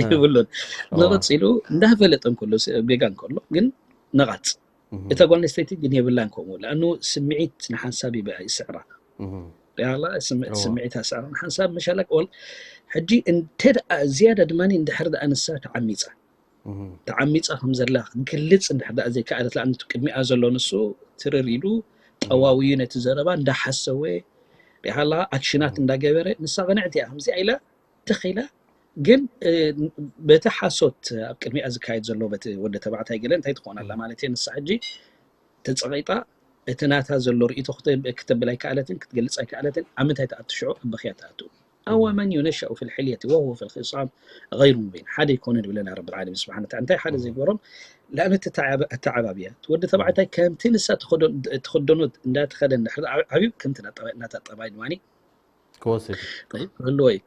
ይብሉን ንቐጺሉ እንዳፈለጠ እንከሎ ጌጋ እንከሎ ግን ነቓጽ እታ ጓል ኣንስተይቲ ግን የብላን ከምኡ ለኣኑ ስምዒት ንሓንሳብ ይስዕራ ያላ ስምዒት ስዕራ ንሓንሳብ መሻላ ሕጂ እንተ ዝያዳ ድማ እንድሕር ደኣ ንሳ ተዓሚፃ ተዓሚፃ ከም ዘላ ክትገልፅ እንድሕር ደኣ ዘይከኣለት ለኣኑ ቅድሚኣ ዘሎ ንሱ ትርር ኢሉ ጠዋውዩ ነቲ ዘረባ እንዳሓሰወ ሪሃላ ኣክሽናት እንዳገበረ ንሳ ቅንዕቲ እያ ከምዚኣ ኢላ ተኺላ ግን በቲ ሓሶት ኣብ ቅድሚኣ ዝካየድ ዘሎ በቲ ወዲ ተባዕታይ ገለ እንታይ ትኾን ኣላ ማለት እየ ንሳ ሕጂ ተፀቒጣ እቲ ናታ ዘሎ ርእቶ ክተብል ኣይከኣለትን ክትገልፅ ኣይከኣለትን ኣብ ምንታይ ትኣቱ ሽዑ ኣብ በኽያ ትኣቱ أو من ينشأ في الحلية وهو في الخصام غير مبين ሓደ ይኮነ ድብለና ረብ ዓለሚን ስብሓን እንታይ ሓደ ዘይገበሮም ለኣነ ኣተዓባብያ ወዲ ተባዕታይ ከምቲ ንሳ ትኸደኖ እንዳተኸደ ዓብዩ ከምቲ ናታ ጠባይ ድማ ክወስድ ክህልዎ እዩ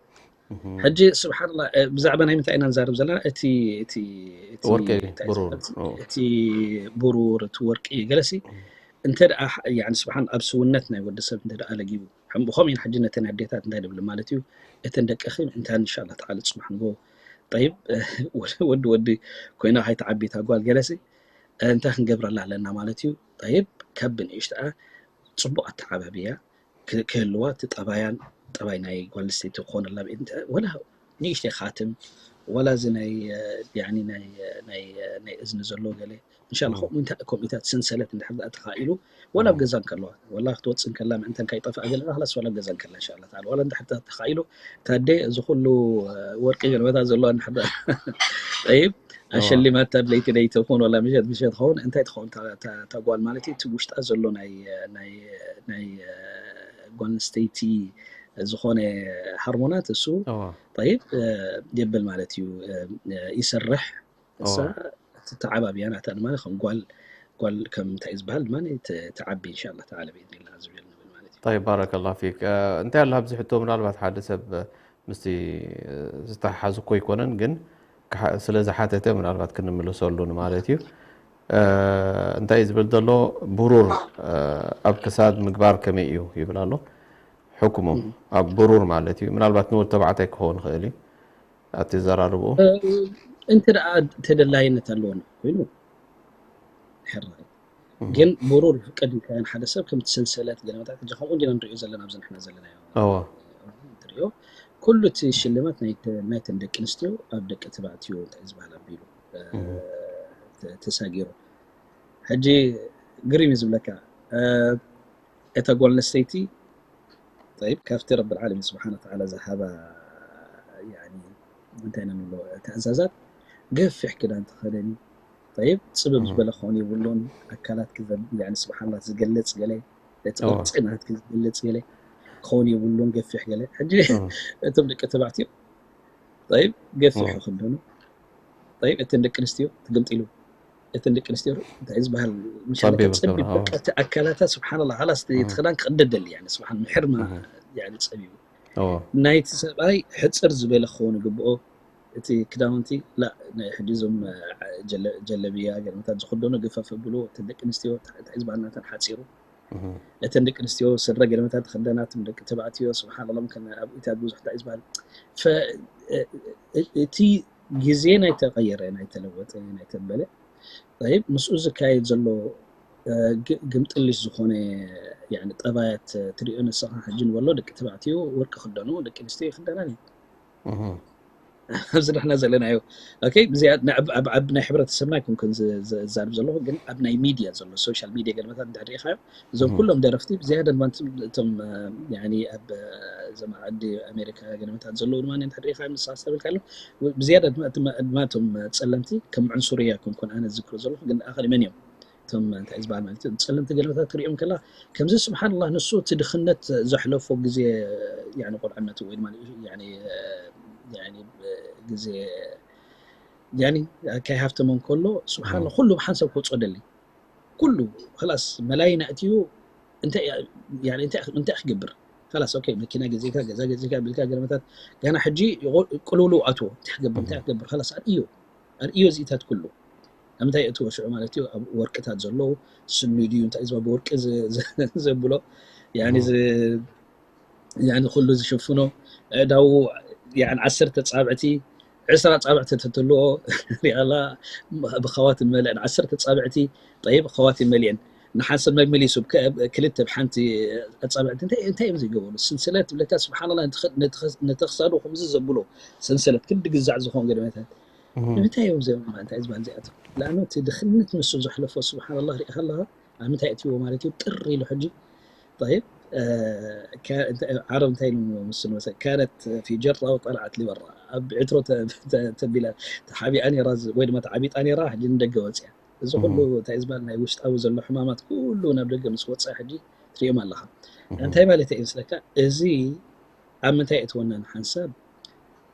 ሕጂ ስብሓንላ ብዛዕባ ናይ ምንታይ ኢና ንዛርብ ዘለና እቲ እቲ እቲ ብሩር እቲ ወርቂ ገለሲ እንተ ደኣ ስብሓን ኣብ ስውነት ናይ ወዲ ሰብ እንተ ደኣ ለጊቡ ከምኡ ኢን ሕጂ ነተን ኣዴታት እንታይ ድብል ማለት እዩ እተን ደቅኺ ምእንታን እንሻላ ተዓለ ፅባሕ ንጎ ጠይብ ወዲ ወዲ ኮይና ከይትዓቢ እታ ጓል ገለሲ እንታይ ክንገብረላ ኣለና ማለት እዩ ጠይብ ከብ ንእሽተኣ ፅቡቅ ኣተዓባብያ ክህልዋ እቲ ጠባያን ጠባይ ናይ ጓል ኣንስተይቲ ክኾነላ ወላ ንእሽተይ ካትም ወላ እዚ ናይ ናይ ናይ እዝኒ ዘሎ ገለ እንሻላ ከምኡ ከምኡታት ሰንሰለት እንድሕር ደኣ ተኻኢሉ ወላ ኣብ ገዛ እንከለዋ ወላ ክትወፅእ እንከላ ምእንተን ካይጠፍኣ ገለ ላስ ወላ ኣብ ገዛ እንከላ እንሻላ ተዓላ ወላ እንድሕር ተኻኢሉ ታደ እዚ ኩሉ ወርቂ ገልበታ ዘለዋ እንድሕር ጠይብ ኣሸሊማታ ለይቲ ለይቲ ትኸውን ወላ ምሸት ምሸት ትኸውን እንታይ ትኸውን ተጓል ማለት እዩ እቲ ውሽጣ ዘሎ ናይ ናይ ናይ ጓል ኣንስተይቲ ዝኾነ ሃርሞናት እሱ ጠይብ የብል ማለት እዩ ይሰርሕ እሳ ተዓባብያ ናታ ድማ ከም ጓል ጓል ከም እንታይ ዝበሃል ድማ ተዓቢ እንሻላ ተዓላ ብኢድኒላ ዝብል ንብል ማለት እዩ طيب بارك الله فيك እንታይ ኣሎ ኣብዚ ሕቶ ምናልባት ሓደ ሰብ ምስቲ ዝተሓሓዝ እኮ ኣይኮነን ግን ስለ ዝሓተተ ምናልባት ክንምልሰሉ ማለት እዩ እንታይ ዝብል ዘሎ ብሩር ኣብ ክሳድ ምግባር ከመይ እዩ ይብል ኣሎ ሕክሙ ኣብ ብሩር ማለት እዩ ምናልባት ንወድ ተባዕታይ ክኸውን ይኽእል እዩ ኣብቲ ዘራርብኡ እንተ ደኣ ተደላይነት ኣለዎ ኮይኑ ሕራይ ግን ብሩር ይፍቀድ ኢልካዮ ንሓደ ሰብ ከምቲ ሰንሰለት ገለመታት ሕጂ ከምኡ እንዲና ንሪኦ ዘለና ኣብዚ ንሕና ዘለናዮ እዎ ትሪኦ ኩሉ እቲ ሽልማት ናይተን ደቂ ኣንስትዮ ኣብ ደቂ ተባዕትዮ እንታይ ዝበሃል ኣቢሉ ተሳጊሩ ሕጂ ግሪም እዩ ዝብለካ እታ ጓል ኣንስተይቲ طيب ካብቲ ረብ ዓለሚን ስብሓን ወተዓላ ዝሃባ እንታይ ኢና ንብሎ ትእዛዛት ገፊሕ ክዳን ተኸደኒ طيب ፅብብ ዝበለ ክኸውን የብሉን ኣካላት ስብሓንላ ዝገልፅ ገለ እቲ ቅርፂ ናትኪ ዝገልፅ ገለ ክኸውን የብሉን ገፊሕ ገለ ሕጂ እቶም ደቂ ተባዕትዮ طيب ገፊሕ ይኽደኑ طيب እተን ደቂ ኣንስትዮ ትግምጢሉ እተን ደቂ ኣንስትዮ እንታይ ዝበሃል ምሻለ ጸቢብ ገብራ፣ ጸቢብ ኣዎ። በቃ እቲ ኣካላታ ስብሓንላ ላስ እቲ ክዳን ክቕደደል እያ ስብሓን ምሕርማ ጸቢቡ ናይቲ ሰብኣይ ሕፅር ዝበለ ክኸውን ይግብኦ እቲ ክዳውንቲ ላ ናይ ሕጂ እዞም ጀለብያ ገለመታት ዝክደኑ ገፈፍ ብሎ እቲ ደቂ ኣንስትዮ እንታይ ዝበሃል ናተን ሓፂሩ እተን ደቂ ኣንስትዮ ስረ ገለመታት ዝኽደና፣ እቶም ደቂ ተባዕትዮ ስብሓን ላ ከም ኣብ ኢታት ብዙሕ እንታይ ዝበሃል። ፈ-፣ እ-፣ እ-፣ እቲ ግዜ ናይ ተቐየረ፣ ናይ ተለወጠ፣ ናይ ተበለ፣ ጠይብ፣ ምስኡ ዝካየድ ዘሎ፣ እ፣ ግ-፣ ግምጥልሽ ዝኾነ፣ ያኒ፣ ጠባያት ትሪኦ ንስኻ። ሕጂ ንበሎ ደቂ ተባዕትዮ ወርቂ ክደኑ፣ ደቂ ኣንስትዮ ይኽደናን እዩ። ኣብዚ ንሕና ዘለናዮ፣ ኦኬ፣ ብዚኣ ኣብ፣ ኣብ፣ ኣብ ናይ ሕብረተሰብና ኣይኮንኩን ዝ-፣ ዝ-፣ ዝዛረብ ዘለኹ፣ ግን ኣብ ናይ ሚድያ ዘሎ፣ ሶሻል ሚድያ ገለመታት እንድሕር ርኢኻዮ፣ እዞም ኩሎም ደረፍቲ ብዝያዳ ድማ እቶም፣ እቶም፣ እ፣ ያኒ ኣብ፣ እ፣ እዞም ዓዲ ኣሜሪካ ገለመታት ዘለዉ ድማ እንድሕር ርኢኻዮ፣ ንስኻ ዝተበልካሎም፣ ብዝያዳ ድማ፣ ድማ፣ ድማ እቶም ጸለምቲ ከም ዕንሱርያ ኣይኮንኩን ኣነ ዝዝክሮ ዘለኹ፣ ግን ኣኸሊ መን እዮም? እቶም እንታይ ዝበሃል ማለት እዩ፣ ጸለምቲ ገለመታት ክሪኦም ከላ፣ ከምዚ ስብሓንላህ፣ ንሱ እቲ ድኽነት ዘሕለፎ ግዜ፣ ያኒ ቆልዕነቱ ወይ ድማ ያኒ፣ ያኒ ግዜ፣ ያኒ ከይሃፍተመ እንከሎ፣ ስብሓንላህ፣ ኩሉ ብሓንሳብ ክወጽኦ ደሊ። ኩሉ፣ ኸላስ፣ መላይን ኣእትዩ፣ እንታይ፣ ያኒ እንታይ፣ እንታይ ክገብር? ኸላስ፣ ኦኬ፣ መኪና ገዚእካ፣ ገዛ ገዚእካ፣ ቢልካ፣ ገለመታት፣ ገና ሕጂ ይቆ-፣ ቅልውልው ኣትዎ። እንታይ ክገብር? እንታይ ክገብር? ኸላስ፣ ኣርእዮ። ኣርእዮ እዚታት ኩሉ። ኣብ ምንታይ የእትዎ ሽዑ ማለት እዩ? ኣብ ወርቅታት ዘለዉ፣ ስኒ ድዩ እንታይ ዝበሃል ብወርቂ ዝ-፣ ዝ-፣ ዘብሎ፣ ያኒ ዝ-፣ ያኒ ኩሉ ዝሽፍኖ፣ ኣእዳዉ፣ ያኒ ዓሰርተ ጻብዕቲ፣ ዕስራ ጻብዕቲ ተትህልዎ፣ ሪኣላ፣ ብኸዋቲም መሊአን፣ ዓሰርተ ጻብዕቲ፣ ጠይብ፣ ኸዋቲም መሊአን። ንሓንሳብ መመሊሱ ብከ-፣ ክልተ ብሓንቲ ኣጻብዕቲ፣ እንታይ፣ እንታይ እዮም ዘይገበሩ? ስንስለት ትብለካ፣ ስብሓንላህ፣ ነቲ ኽ-፣ ነቲ ኽ-፣ ነቲ ክሳዱ ከምዚ ዘብሎ ሰንሰለት፣ ክንዲ ግዛዕ ዝኾን ገለመታት። ንምንታይ እዮም እዚኦም እንታይ ዝበሃል እዚኣቶም? ለኣኑ እቲ ድኽነት ንሱ ዘሕለፎ፣ ስብሓንላህ፣ ሪኢኻ ኣለኻ? ኣብ ምንታይ እትይዎ ማለት እዩ? ጥር ኢሉ ሕጂ። ጠይብ፣ እ፣ ከ-፣ እንተ-፣ ዓረብ እንታይ ኢሉ ምስሉ መሰ-፣ ካነት ፊ ጀራ ወጠልዓት ሊበራ። ኣብ ዕትሮ ተ-፣ ተ-፣ ተቢላ፣ ተሓቢኣ ነይራ፣ ዝ-፣ ወይ ድማ ተዓቢጣ ነይራ፣ ሕጂ ንደገ ወፅያ። እዚ ኩሉ እንታይ ዝበሃል ናይ ውሽጣዊ ዘሎ ሕማማት ኩሉ ናብ ደገ ምስ ወፅኣ ሕጂ ትሪኦም ኣለኻ። እንታይ ማለት እዩ ምስለካ? እዚ ኣብ ምንታይ እትወና ንሓንሳብ፣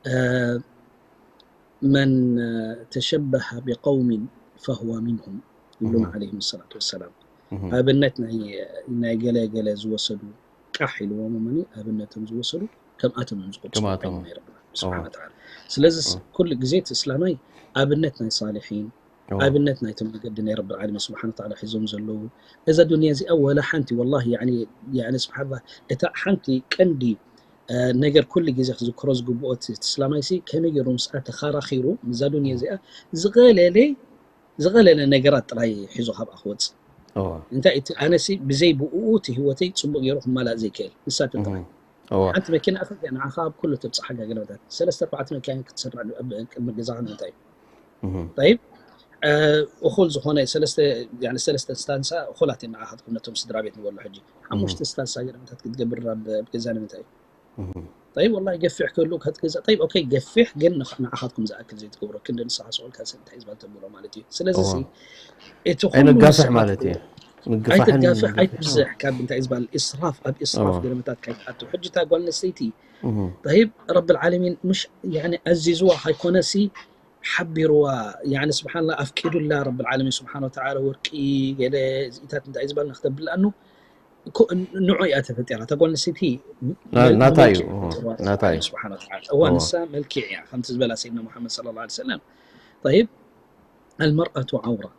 እ፣ መን ተሸበሀ ብቀውሚን ፈሁወ ሚንሁም ይብሉና ዓለይሂም ሰላቱ ወሰላም። ኣብነት ናይ፣ ናይ ገለ ገለ ዝወሰዱ፣ ቃሕ ኢልዎም እመኒ፣ ኣብነቶም ዝወሰዱ ከምኣቶም እዮም ዝቆጽሩ ከምኣቶም። ናይ ረብና ስብሓነ ወተዓላ። ስለዚ ኩሉ ግዜ እቲ እስላማይ ኣብነት ናይ ሳሊሒን፣ ኣብነት ናይቶም መገዲ ናይ ረብል ዓለሚን ስብሓነ ወተዓላ ሒዞም ዘለዉ። እዛ ዱንያ እዚኣ ወላ ሓንቲ፣ ወላሂ፣ ያኒ፣ ያኒ፣ ስብሓንላህ፣ እታ ሓንቲ ቀንዲ፣ እ፣ ነገር ኩሉ ግዜ ክዝክሮ ዝግብኦ እቲ፣ እቲ እስላማይሲ ከመይ ገይሩ ምስኣ ተኸራኺሩ፣ ምስዛ ዱንያ እዚኣ ዝቐለለ፣ ዝቐለለ ነገራት ጥራይ ሒዞ ካብኣ ክወጽእ። እወ። እንታይ እቲ ኣነሲ ብዘይ ብእኡ እቲ ህይወተይ ጽቡቕ ገይሩ ክማላእ ዘይክእል፣ ንሳ እወ። ጥራይ። እወ። ሓንቲ መኪና ኣኸልካ ንዓኻ ኣብ ኩሉ ተብጽሓካ ገለመታት። ሰለስተ ኣርባዕተ መካይን ክትሰርዕ ኣብ ቅድሚ ገዛኻ ንምንታይ እዩ? እህ። ጠይብ፣ እ፣ እኹል ዝኾነ ሰለስተ፣ ያኒ ሰለስተ ስታንሳ እኹላት እዮም ንዓኻትኩም ነቶም ስድራ ቤት ንበሎ ሕጂ። ሓሙሽተ እህ። ስታንሳ ገለመታት ክትገብር ኣብ፣ ኣብ ገዛ ንምንታይ እዩ? እህ። ጠይብ፣ ወላሂ ገፊሕ ክህሉ ክትገዛ፣ ጠይብ፣ ኦኬ፣ ገፊሕ ግን ንኽ-፣ ንዓኻትኩም ዝኣክል ዘይትገብሮ፣ ክንዲ ንስኻ ስቕ ኢልካ ሰብ እንታይ ዝበሃል ተብሎ ማለት እዩ። ስለዚ እወ። ሲ፣ እቲ ኩሉ ኣይንጋፍሕ ንስኻ ማለት እዩ። ትገብሮ፣ ምግፋሕን ኣይትጋፍሕ፣ ምግፋሕን። ኣይትብዝሕ፣ ካብ እንታይ ዝበሃል ኢስራፍ፣ ኣብ ኢስራፍ እወ። ገለመታት ካይትኣቱ። ሕጂ እታ ጓል ኣንስተይቲ፣ እህ። ጠይብ፣ ረብል ዓለሚን ምሽ፣ ያኒ፣ ኣዚዝዋ ካይኮነሲ፣ ሓቢርዋ፣ ያኒ፣ ስብሓንላ፣ ኣፍቂዱላ ረብል ዓለሚን ስብሓነ ወተዓላ ወርቂ፣ ገለ፣ እዚኢታት እንታይ ዝበሃል ንክተብል፣ ለኣኑ፣ ኮ-፣ ንዑ እያ ተፈጢራ። እታ ጓል ኣንስተይቲ ና-፣ መል-፣ ናታ እዩ። መመልክዕ እዎ፣ ፈጢርዋ ናታ እዩ። ስብሓነ ወተዓላ። እዋ እዎ። ንሳ መልክዕ እያ፣ ከምቲ ዝበላ ሰይድና ሙሓመድ ሰለላሁ ዐለይሂ ወሰለም። ጠይብ፣ المرأة عورة.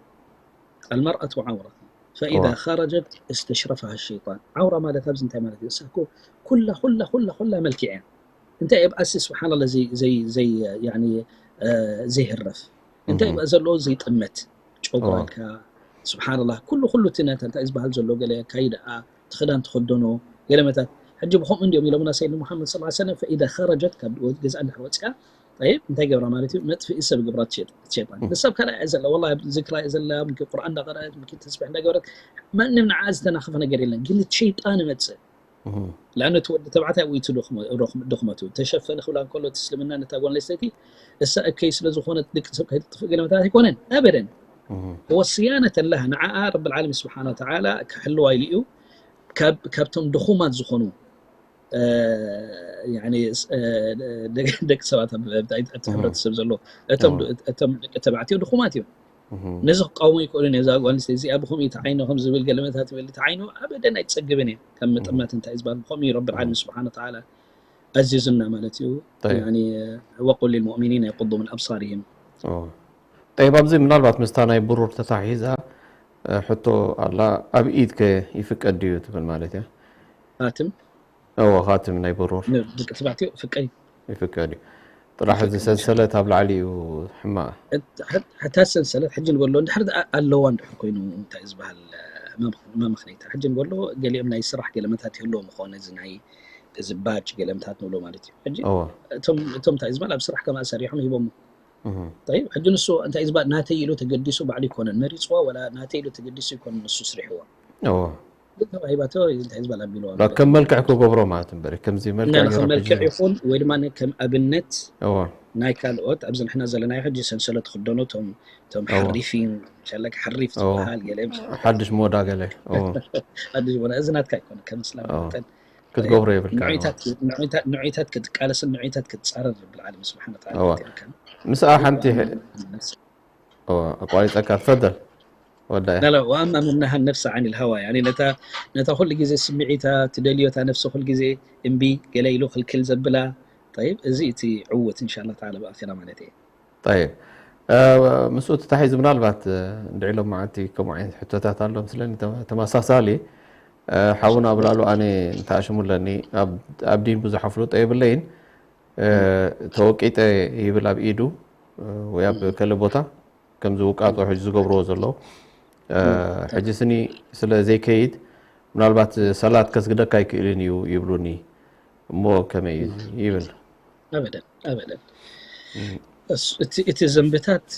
المرأة عورة. فإذا እዎ። خرجت استشرفها الشيطان. ዓውራ ማለት ኣብዚ እንታይ ማለት እዩ? እሳ እኮ ኩላ፣ ኩላ፣ ኩላ፣ ኩላ መልክዕ እያ። እንታይ ኣብኣሲ ስብሓንላ ዘይ-፣ ዘይ-፣ ዘይ-፣ ያኒ፣ እ፣ ዘይህረፍ? እንታይ እህ። ኣብኣ ዘሎ ዘይጥመት? ጨጉራ እዎ። ኢልካ፣ ስብሓንላ፣ ኩሉ፣ ኩሉ እቲ ነታ እንታይ ዝበሃል ዘሎ ገለ ኣካይዳኣ፣ እቲ ክዳን ትኽደኖ፣ ገለ መታት። ሕጂ ብኸምኡ እንድዮም ኢሎምና ሰይድና ሙሓመድ ሰለላሁ ዐለይሂ ወሰለም፣ ፈኢዛ ኸረጀት፣ ካብ ገዝኣ እንድሕር ወፂኣ፣ ጠይብ፣ እንታይ ገብራ ማለት እዩ? መጥፍኢ ሰብ ገብራ እቲ ሸይጣን። እህ። ንሳ ኣብ ካልኣ እያ ዘላ፣ ወላሂ ኣብ ዝክራ እያ ዘላ፣ ምኪ ቁርኣን እንዳቐረአት፣ ምኪ ተስቢሕ እንዳገበረት፣ ማንም ንዓኣ ዝተናኸፈ ነገር የለን። ግን እቲ ሸይጣን ይመፅእ። እህ። ለኣነ እቲ ወዲ ተባዕታይ ኣብኡ እዩ እቲ ድኽመ-፣ ድኽመ-፣ ድኽመቱ። ተሸፈነ ክብላ እንከሎ እቲ እስልምና ነታ ጓል ኣንስተይቲ፣ እሳ እከይ ስለ ዝኾነት ደቂ ሰብ ከይትጥፍእ ገለ መታት ኣይኮነን። ኣበደን። እህ። ወስያነተን ለሃ፣ ንዓኣ ረብል ዓለሚን ስብሓነ ወተዓላ ክሕልዋ ኢሉ እዩ። ካብ፣ ካብቶም ድኹማት ዝኾኑ፣ እ፣ ያኒ፣ ስ-፣ እ፣ ደቂ፣ ደቂ ሰባት ኣብ፣ ኣብ፣ ኣብ እቲ እህ። ሕብረተሰብ ዘሎ፣ እቶም፣ እዎ። እቶም ደቂ ተባዕትዮ ድኹማት እዮም። እህ። ነዚ ክቃወሙ ይክእሉን እዮም። እዛ ጓል ኣንስተይቲ እዚኣ ብኸምኡ እዩ ተዓይኖ፣ ከም ዝብል ገለ መታት ይበል፣ ተዓይኖ ኣበደን ኣይትጸግብን እያ። ከም እህ። ምጥማት እንታይ ዝበሃል ብኸምኡ እዩ ረብል እህ። ዓለሚን ስብሓነ ወተዓላ ኣዚዙና ማለት እዩ። ጠይብ። ያኒ፣ ወቁል ሊልሙእሚኒን የቁዱ ምን ኣብሳሪሂም። እዎ። ጠይብ፣ ኣብዚ ምናልባት ምስታ ናይ ብሩር ተታሒዛ፣ ሕቶ ኣላ፣ ኣብ ኢድ ከ ይፍቀድ ድዩ ትብል ማለት እያ? ካትም እዎ፣ ካትም ናይ ብሩር ደቂ ተባዕትዮ ፍቀድ ይፍቀድ እዩ። ጥራሕ እዚ ሰንሰለት ኣብ ላዕሊ እዩ ሕማቕ። ሕታ ሰንሰለት ሕጂ ንበሎ እንድሕር ኣለዋ እንድሕር ኮይኑ እንታይ ዝበሃል መምክነይታ ሕጂ ንበሎ ገሊኦም ናይ ስራሕ ገለመታት ይህልዎም ይኾነ እዚ ናይ እዚ ባጅ ገለመታት ንብሎ ማለት እዩ። ሕጂ እቶም እንታይ ዝበሃል ኣብ ስራሕ ከማ ሰሪሖም ሂቦም። ጠይብ ሕጂ ንሱ እንታይ ዝበሃል ናተይ ኢሉ ተገዲሱ ባዕሉ ይኮነን መሪፅዋ ወላ ናተይ ኢሉ ተገዲሱ ይኮነን ንሱ ስሪሕዋ። ተዋሂባቶ እንታይ ዝበሃል ኣቢልዋ ከም መልክዕ ክገብሮ ማለት እምበር ከምዚ መልክዕ ከም መልክዕ ይኹን ወይ ድማ ከም ኣብነት ናይ ካልኦት ኣብዚ ንሕና ዘለናዮ ሕጂ ሰንሰለት ትኽደኖ ቶም ቶም ሓሪፊን ሸለክ ሓሪፍ ዝበሃል ገለ ሓድሽ ሞዳ ገለ ሓድሽ ሞዳ እዚ ናትካ ይኮነ ከም እስላም መጠን ክትገብሮ የብልካ። ንዑይታት ክትቃለስን ንዑይታት ክትጻረር ዝብል ዓለም ስብሓነ ምስኣ ሓንቲ ኣቋሪፀካ ትፈደል ወዳያ لا وأما من نهى النفس عن الهوى يعني ነታ ኩሉ ግዜ ስምዒታ ትደልዮ እታ ነፍሲ ኩሉ ግዜ እምቢ ገለ ኢሉ ክልክል ዘብላ طيب እዚ እቲ ዕውት إن شاء الله تعالى ብኣኺራ ማለት እየ طيب ምስኡ ተታሒዙ ምናልባት እንድዒ ሎም መዓልቲ ከምኡ ዓይነት ሕቶታት ኣሎ ምስለኒ ተመሳሳሊ ሓውና ብላሉ ኣነ እንተኣሽሙ ኣለኒ ኣብ ዲን ብዙሕ ኣፍልጦ የብለይን ተወቂጠ ይብል ኣብ ኢዱ ወይ ኣብ ከለ ቦታ ከምዚ ውቃጦ ሕጂ ዝገብርዎ ዘለዉ ሕጂ ስኒ ስለ ዘይከይድ ምናልባት ሰላት ከስግደካ ኣይክእልን እዩ ይብሉኒ እሞ ከመይ ይብል ኣበደን ኣበደን እቲ ዘንብታት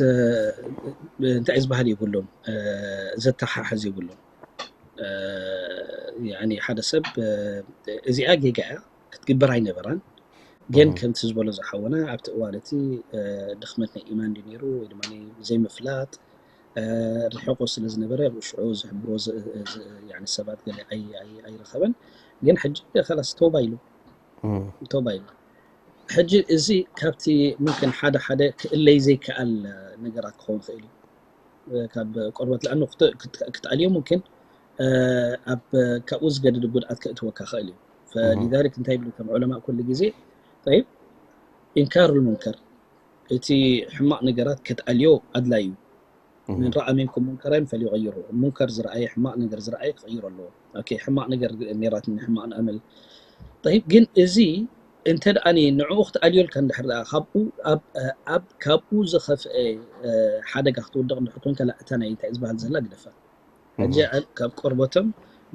እንታይ ዝበሃል ይብሉን ዘተሓሕዝ ይብሉን ሓደ ሰብ እዚኣ ጌጋ እያ ክትግበር ኣይነበራን ግን ከምቲ ዝበሎ ዝሓወና ኣብቲ እዋን እቲ ድኽመት ናይ ኢማን ድዩ ነይሩ ወይ ድማ ዘይምፍላጥ ርሕቁ ስለ ዝነበረ ሽዑ ዝሕብሮ ሰባት ገለ ኣይረኸበን ግን ሕጂ ከላስ ተውባ ኢሉ ተውባ ኢሉ ሕጂ እዚ ካብቲ ሙምክን ሓደ ሓደ ክእለይ ዘይከኣል ነገራት ክኸውን ይኽእል እዩ ካብ ቆርበት ለኣኑ ክትኣልዮ ሙምክን ኣብ ካብኡ ዝገድድ ጉድኣት ከእትወካ ክእል እዩ فلذلك እንታይ ይብሉ ከም ዑለማ ኩሉ ግዜ طيب إنكار المنكر እቲ ሕማቕ ነገራት ክትኣልዮ ኣድላይ እዩ من رأى منكم منكرا فليغيره ሙንከር ዝረኣየ ሕማቕ ነገር ዝረኣየ ክቕይሮ ኣለዎ ሕማቕ ነገር ነራትኒ ሕማቕ ንኣመል طيب ግን እዚ እንተ ደኣ ንዕኡ ክትኣልዮልካ እንድሕር ደኣ ካብኡ ኣብ ካብኡ ዝኸፍአ ሓደጋ ክትውድቕ እንድሕር ኮንካ እታ ናይ እንታይ ዝበሃል ዘላ ግደፋ ሕጂ ካብ ቆርበቶም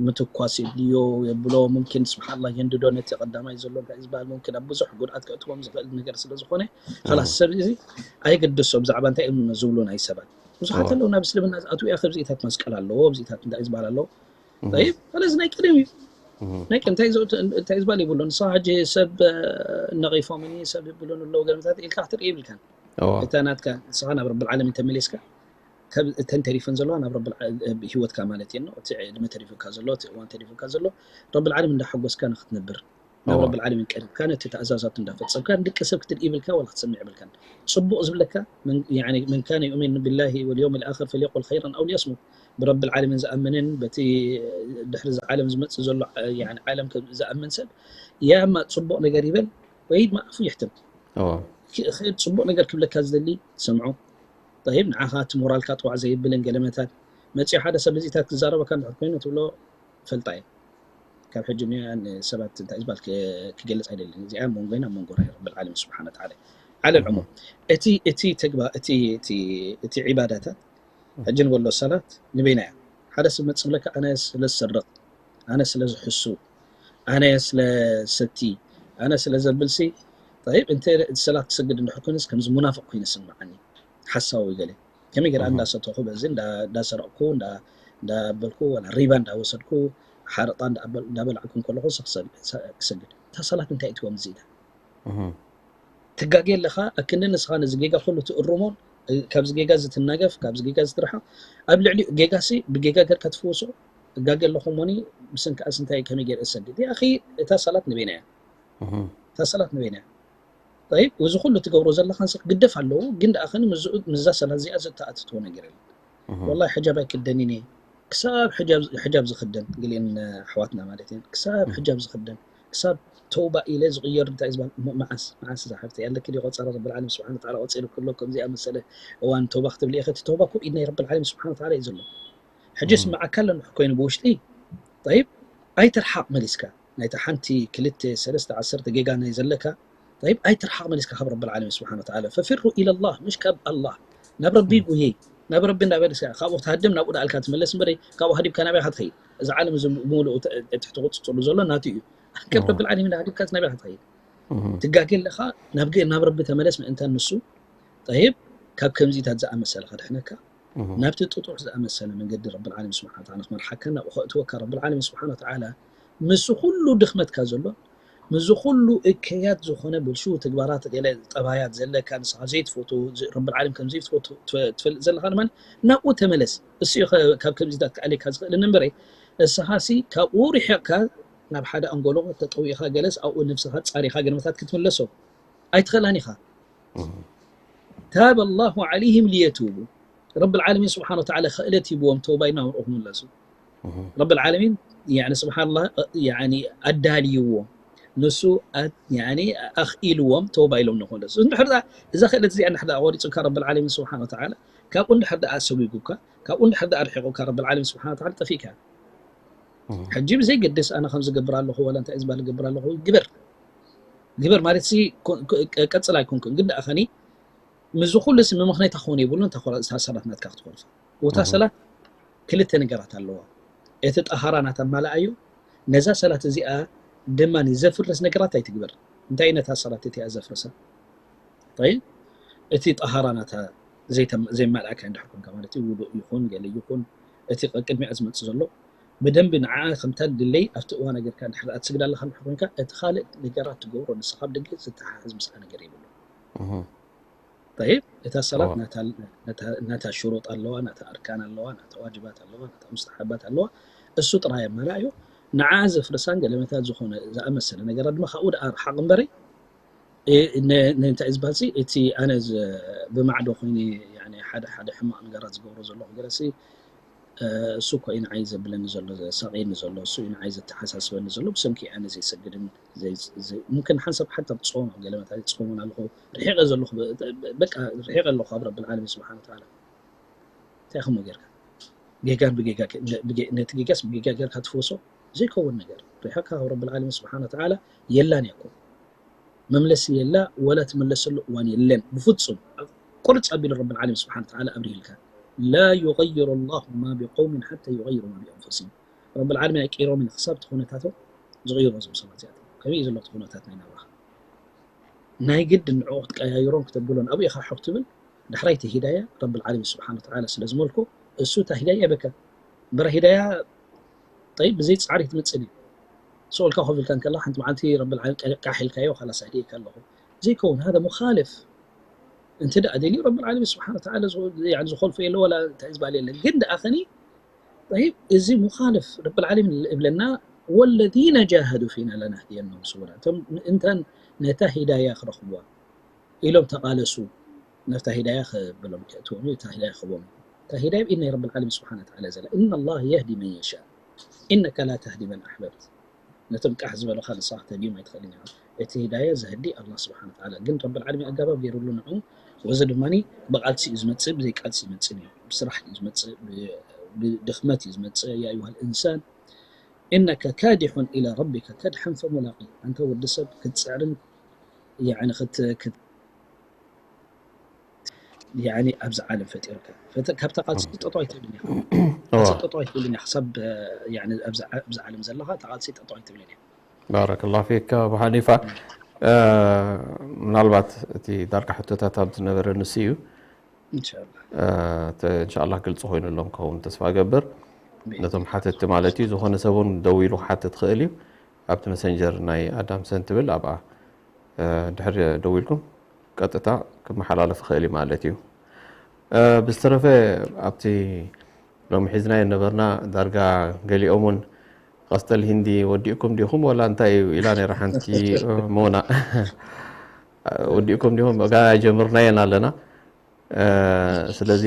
ምትኳስ የድልዮ የብሎ ሙምኪን ስብሓን ላ የንድዶ ነቲ ቀዳማይ ዘሎ እንታይ ዝበሃል ሙምኪን ኣብ ብዙሕ ጉድኣት ከእትዎም ዝኽእል ነገር ስለ ዝኾነ ላስ ሰብ እዚ ኣይግድሶ ብዛዕባ እንታይ እዮም ዝብሉ ናይ ሰባት ብዙሓት ኣለዉ ናብ እስልምና ዝኣትዉ እያ ከብዚኢታት መስቀል ኣለዎ ኣብዚኢታት እንታይ ዝበሃል ኣለዎ ይብ ስለዚ ናይ ቀደም እዩ ናይ ቀደም እንታይ ዝበሃል ይብሉ ንስኻ ሕጂ ሰብ ነቒፎምኒ ሰብ ይብሉን ኣለዉ ገለመታት ኢልካ ክትርኢ ይብልካን እታ ናትካ ንስኻ ናብ ረብል ዓለሚን ተመሊስካ እተን ተሪፈን ዘለዋ ናብ ረብል ዓ- ብ- ህይወትካ ማለት እዩ እቲ ዕድመ ተሪፉካ ዘሎ እቲ እዋን ተሪፉካ ዘሎ ረብል ዓለም እንዳሐጎስካ ንክትነብር ናብ اه ረብል ዓለሚን ቀሪብካ ነቲ ተኣዛዛቱ እንዳፈጸምካ ንደቂ ሰብ ክትርኢ ይብልካ ወላ ክትሰምዕ ይብልካን ጽቡቕ ዝብለካ من يعني من كان يؤمن بالله واليوم الآخر فليقل خيرا أو ليصمت ብረብል ዓለምን ዝኣምንን በቲ ድሕሪ እዚ ዓለም ዝመጽእ ዘሎ يعني ዓለም ዝኣምን ሰብ ያማ ጽቡቕ ነገር ይበል ወይ ድማ ኣፉ ይሕትም اه ክ- ክ- ጽቡቕ ነገር ክብለካ ዝደሊ ትሰምዖ طيب ንዓኻ እቲ ሞራልካ ጥዋዕ ዘየብልን ገለመታት መጺኡ ሓደ ሰብ እዚታት ክዛረበካ እንድሕር ኮይኑ ትብሎ ፈልጣ እየ ካብ ሕጂ ንያን ሰባት እንታይ ዝበሃል ክ- ክገልጽ ኣይደልን እዚኣ መንጎይና መንጎ ናይ ረብል ዓለም ስብሓን ወተዓላ ዓለ ልዕሙም እቲ እቲ ተግባ እቲ እቲ እቲ ዒባዳታት ሕጂ ንበሎ ሰላት ንበይና እያ ሓደ ሰብ መጽእ ብለካ ኣነ ስለ ዝሰርቕ ኣነ ስለ ዝሕሱ ኣነ ስለ ሰቲ ኣነ ስለ ዘብል ሲ طيب እንተ እቲ ሰላት ክሰግድ እንድሕር ኮይኑስ ከምዚ ሙናፍቅ ኮይኑ ይስምዓኒ ሓሳዊ ገለ ከመይ ገይረ እንዳሰተኹ በዚ እንዳሰረቕኩ እንዳበልኩ ወላ ሪባ እንዳወሰድኩ ሓረጣ እንዳበላዕኩ እንከለኹ ክሰግድ እታ ሰላት እንታይ እትዎም እዚኢታ ትጋጌ ኣለኻ ኣክንዲ ንስኻ ነዚ ጌጋ ኩሉ ትእርሞን ካብዚ ጌጋ እዚ ትናገፍ ካብዚ ጌጋ እዚ ትርሓቕ ኣብ ልዕሊኡ ጌጋ ሲ ብጌጋ ገርካ ትፍውሶ እጋጌ ኣለኹ እሞኒ ብስንክኣስ እንታይ ከመይ ገይረ እሰግድ ያኺ እታ ሰላት ንበይና እያ እታ ሰላት ንበይና እያ طيب እዚ ኩሉ ትገብሮ ዘለኻ ንስኻ ግደፍ ኣለዎ ግን ደኣ ኸኒ ምስዛ ሰላት እዚኣ ዘተኣትትዎ ነገር የለን ወላሂ ሕጃብ ኣይክደንን እየ ክሳብ ሕጃብ ዝኽደን ገሊአን ኣሕዋትና ማለት እየን ክሳብ ሕጃብ ዝኽደን ክሳብ ተውባ ኢለ ዝቕየር እንታይ ዝበሃል እሞ መዓስ መዓስ እዛ ሓፍተይ ኣለኪ ድዩ ቆፀረ ረብል ዓለም ስብሓን ወተዓላ ቆፂሩ ክሎ ከምዚኣ መሰለ እዋን ተውባ ክትብሊ ኢኺ እቲ ተውባ እኮ ኢድ ናይ ረብል ዓለም ስብሓን ወተዓላ እዩ ዘሎ ሕጂ ስምዓካ ኣሎ ንሕ ኮይኑ ብውሽጢ። ጠይብ፣ ኣይትርሓቕ መሊስካ። ናይታ ሓንቲ ክልተ ሰለስተ ዓሰርተ ጌጋ ናይ ዘለካ፣ ጠይብ፣ ኣይትርሓቕ መሊስካ ካብ ረብል ዓለሚን ስብሓን ወተዓላ። ፈፊሩ ኢለላህ፣ ምሽ ካብ ኣላህ፣ ናብ ረቢ ጉየይ። ናብ ረቢ እንዳበልካ ካብኡ ክትሃድም ናብኡ ደኣልካ ትመለስ እምበረይ፣ ካብኡ ሃዲብካ ናበይ ኢኻ ትኸይድ? እዚ ዓለም እዚ ብምሉኡ ተ- ትሕቲ ቁፅፅሩ ዘሎ ናቱ እዩ። ካብ ረብል ዓለሚን ሃዲብካ ናበይ ኢኻ ትኸይድ? ትጋገ ኣለኻ። ናብ ገ- ናብ ረቢ ተመለስ። ምእንታን ንሱ፣ ጠይብ፣ ካብ ከምዚታት ዝኣመሰለ ከድሕነካ፣ ናብቲ ጥጡሕ ዝኣመሰለ መንገዲ ረብል ዓለሚን ስብሓን ወተዓላ ክመርሓካ፣ ናብኡ ከእትወካ ረብል ዓለሚን ስብሓን ወተዓላ፣ ምስ ኩሉ ድኽመትካ ዘሎ፣ ምስ ኩሉ እከያት ዝኾነ ብልሹ ተግባራት፣ ገለ ጠባያት ዘለካ፣ ንስኻ ዘይትፈቱ፣ ዝ- ረብል ዓለሚን ከም ዘይትፈቱ ትፈ- ትፈልጥ ዘለኻ ድማ፣ ናብኡ ተመለስ። እሱ እዩ ከ- ካብ ከምዚታት ክኣልየካ ዝኽእል እምበረ፣ እስኻሲ ካብኡ ርሒቕካ ናብ ሓደ ኣንጎሎ ተጠዊኻ፣ ገለስ ኣብኡ ነብስኻ ጻሪኻ ገለመታት ክትምለሶ ኣይትኽእላን ኢኻ። ታበ ላሁ ዓለይሂም ሊየቱቡ። ረብል ዓለሚን ስብሓን ወተዓላ ክእለት ሂብዎም ተውባ ኢልና ንርኦ ክምለሱ። ረብል ዓለሚን፣ ያኒ፣ ስብሓንላህ፣ ያኒ፣ ኣዳልይዎም። ንሱ ኣት- ያኒ፣ ኣኽኢልዎም ተውባ ኢሎም ንክምለሱ። እንድሕር ደኣ እዛ ክእለት እዚኣ እንድሕር ደኣ ቆሪፁካ ረብል ዓለሚን ስብሓን ወተዓላ፣ ካብኡ እንድሕር ደኣ ኣሰጒጉካ፣ ካብኡ እንድሕር ደኣ ኣርሒቑካ ረብል ዓለሚን ስብሓን ወተዓላ፣ ጠፊእካ። ሕጂ ብዘይገድስ ኣነ ከም ዝገብር ኣለኹ፣ ወላ እንታይ ዝበሃል ዝገብር ኣለኹ፣ ግበር። ግበር ማለት ሲ፣ ኮ- ኮ- ቀጽል ኣይኮንኩን፣ ግን ደኣ ኸኒ ምስዚ ኩሉ ሲ መመኽነይታ ክኸውን የብሉን። እንተ ኮላ እታ ሰላት ናትካ ክትኮልፋ። እታ ሰላት ክልተ ነገራት ኣለዋ። እቲ ጠሃራ ናታ ማልኣዮ፣ ነዛ ሰላት እዚኣ ድማ ዘፍርስ ነገራት ኣይትግበር። እንታይ እዩ ነታ ሰላት እቲኣ ዘፍርሳ? ጠይብ፣ እቲ ጠሃራ ናታ ዘይተም- ዘይማልኣካ እንድሕር ኮንካ፣ ማለት እዩ፣ ውዱእ ይኹን ገለ ይኹን፣ እቲ ቐ- ቅድሚኣ ዝመጽእ ዘሎ ብደንቢ ንዓኣ ከምታ ድለይ ኣብቲ እዋን ኣገርካ እንድሕር ደኣ ትስግድ ኣለኻ እንድሕር ኮንካ፣ እቲ ካልእ ነገራት ትገብሮ ንስኻ ብደገ ዝተሓሓዝ ምስኣ ነገር የብሉን። ጠይብ፣ እታ ሰላት ናታ ናታ ሽሩጥ ኣለዋ፣ ናታ ኣርካን ኣለዋ፣ ናታ ዋጅባት ኣለዋ፣ ናታ ሙስተሓባት ኣለዋ። እሱ ጥራይ ኣማላእዮ። ንዓ ዘፍርሳን ገለመታት ዝኾነ ዝኣመሰለ ነገራት ድማ ካብኡ ደኣ ርሓቕ እምበረይ፣ እ፣ ነ- ነ- እንታይ እዩ ዝበሃል ሲ፣ እቲ ኣነ ዝ- ብማዕዶ ኮይነ፣ ያኒ፣ ሓደ ሓደ ሕማቕ ነገራት ዝገብሮ ዘለኹ ገለሲ፣ እ፣ እሱ እኮ እዩ ንዓይ ዘብለኒ ዘሎ፣ ዘሳቕየኒ ዘሎ፣ እሱ እዩ ንዓይ ዘተሓሳስበኒ ዘሎ፣ ብሰንኪ ኣነ ዘይሰግድን፣ ዘይ- ዘይ- ሙምክን ሓንሳብ ሓታ ብጾም፣ ኣብ ገለመታት ይጾምን ኣለኹ፣ ርሒቐ ዘለኹ፣ በ- በ- በቃ ርሒቐ ኣለኹ ካብ ረብል ዓለሚን ስብሓን ወተዓላ። እንታይ ከምኡ ጌርካ? ጌጋን ብጌጋ ከ- ብጌ- ነቲ ጌጋስ ብጌጋ ጌርካ ትፍወሶ? ዘይከውን ነገር። ርሒቕካ ካብ ረብል ዓለሚን ስብሓን ወተዓላ የላን እያ እኮ። መምለሲ የላ፣ ወላ ትምለሰሉ እዋን የለን። ብፍጹም ቁርጭ ኣቢሉ ረብል ዓለሚን ስብሓን ወተዓላ ኣብሪህልካ። لا يغير الله ما بقوم حتى يغيروا ما بأنفسهم። ረብል ዓለሚን ኣይቀይሮምን ክሳብ እቲ ኩነታቶም ዝቕይሮ እዞም ሰባት እዚኣቶም። ከመይ እዩ ዘሎ እቲ ኩነታት ናይ ናብራኻ? ናይ ግድን ንዕኡ ክትቀያይሮን ክተብሎን ኣብኡ ኢኻ ሕው ትብል። ዳሕራይ እቲ ሂዳያ ረብል ዓለሚን ስብሓን ወተዓላ ስለ ዝመልኮ፣ እሱ እታ ሂዳያ የበካ። እምበር ሂዳያ፣ ጠይብ፣ ብዘይ ጻዕሪ ትመጽእ ድዩ? ስኦልካ ኮፍ ኢልካ እንከላ ሓንቲ መዓልቲ ረብል ዓለሚን ቀ- ቃሕ ኢልካዮ፣ ካላስ ኣህዲእካ ኣለኹ። ዘይከውን፣ ሃذا مخالف። እንተ ደኣ ደልዩ ረብል ዓለሚን ስብሓን ወተዓላ ዝኸ- ያኒ ዝኸልፎ የለ፣ ወላ እንታይ ዝበሃል የለን። ግን ደኣ ኸኒ፣ ጠይብ፣ እዚ ሙኻልፍ ረብል ዓለሚን እብለና፣ والذين جاهدوا فينا لنهدينهم سبلنا። እቶም ምእንታን ነታ ሂዳያ ክረኽብዋ ኢሎም ተቓለሱ፣ ነታ ሂዳያ ክብሎም ከእትዎም እዩ፣ እታ ሂዳያ ክህቦም እዩ። እታ ሂዳያ ብኢድ ናይ ረብል ዓለሚን ስብሓን ወተዓላ ዘላ። إن الله يهدي من يشاء إنك لا تهدي من أحببت። ነቶም ቃሕ ዝበሉኻ ንስኻ ክተህድዮም ኣይትኽእልን ኢኻ። እቲ ሂዳያ ዘህዲ ኣላህ ስብሓን ወተዓላ። ግን ረብል ዓለሚን ኣጋባብ ገይሩሉ ንዑ፣ ወዚ ድማ ብቓልሲ እዩ ዝመጽእ፣ ብዘይ ቃልሲ ይመጽእን እዩ። ብስራሕ እዩ ዝመጽእ፣ ብ- ብድኽመት እዩ ዝመጽእ። يا أيها الإنسان إنك كادح إلى ربك كدحا فملاقيه። ኣንታ ወዲ ሰብ ክትጽዕርን፣ ያዕኒ ክት- ክት- ያዕኒ ኣብዚ ዓለም ፈጢሩካ። ፈተ- ካብታ ቃልሲ ጠጠው ኣይትብልን ኢኻ። ቃልሲ ጠጠው ኣይትብልን ኢኻ። ክሳብ፣ ያዕኒ ኣብዚ ዓ- ኣብዚ ዓለም ዘለኻ እታ ቃልሲ ጠጠው ኣይትብልን ኢኻ። ባረከላሁ ፊክ ኣቡ ሓኒፋ። እ፣ ምናልባት እቲ ዳርጋ ሕቶታት ኣብ ዝነበረ ንሱ እዩ። ኢንሻላህ። እ፣ ተ- ኢንሻላህ ግልፂ ኮይኑሎም ክኸውን ተስፋ እገብር። ነቶም ሓተትቲ ማለት እዩ። ዝኾነ ሰብ እውን ደዊሉ ክሓትት ክእል እዩ። ኣብቲ መሰንጀር ናይ ኣዳም ሰን ትብል ኣብኣ፣ እ፣ ድሕሪ ደዊልኩም ቀጥታ ክመሓላለፍ ይኽእል እዩ ማለት እዩ። እ፣ ብዝተረፈ ኣብቲ ሎሚ ሒዝናዮ ነበርና ዳርጋ ገሊኦም እውን ቀስጠል ሂንዲ ወዲእኩም ዲኹም ወላ እንታይ እዩ ኢላ ነይራ ሓንቲ ሞና። ወዲእኩም ዲኹም? ጋ ጀምርናየን ኣለና። እ፣ ስለዚ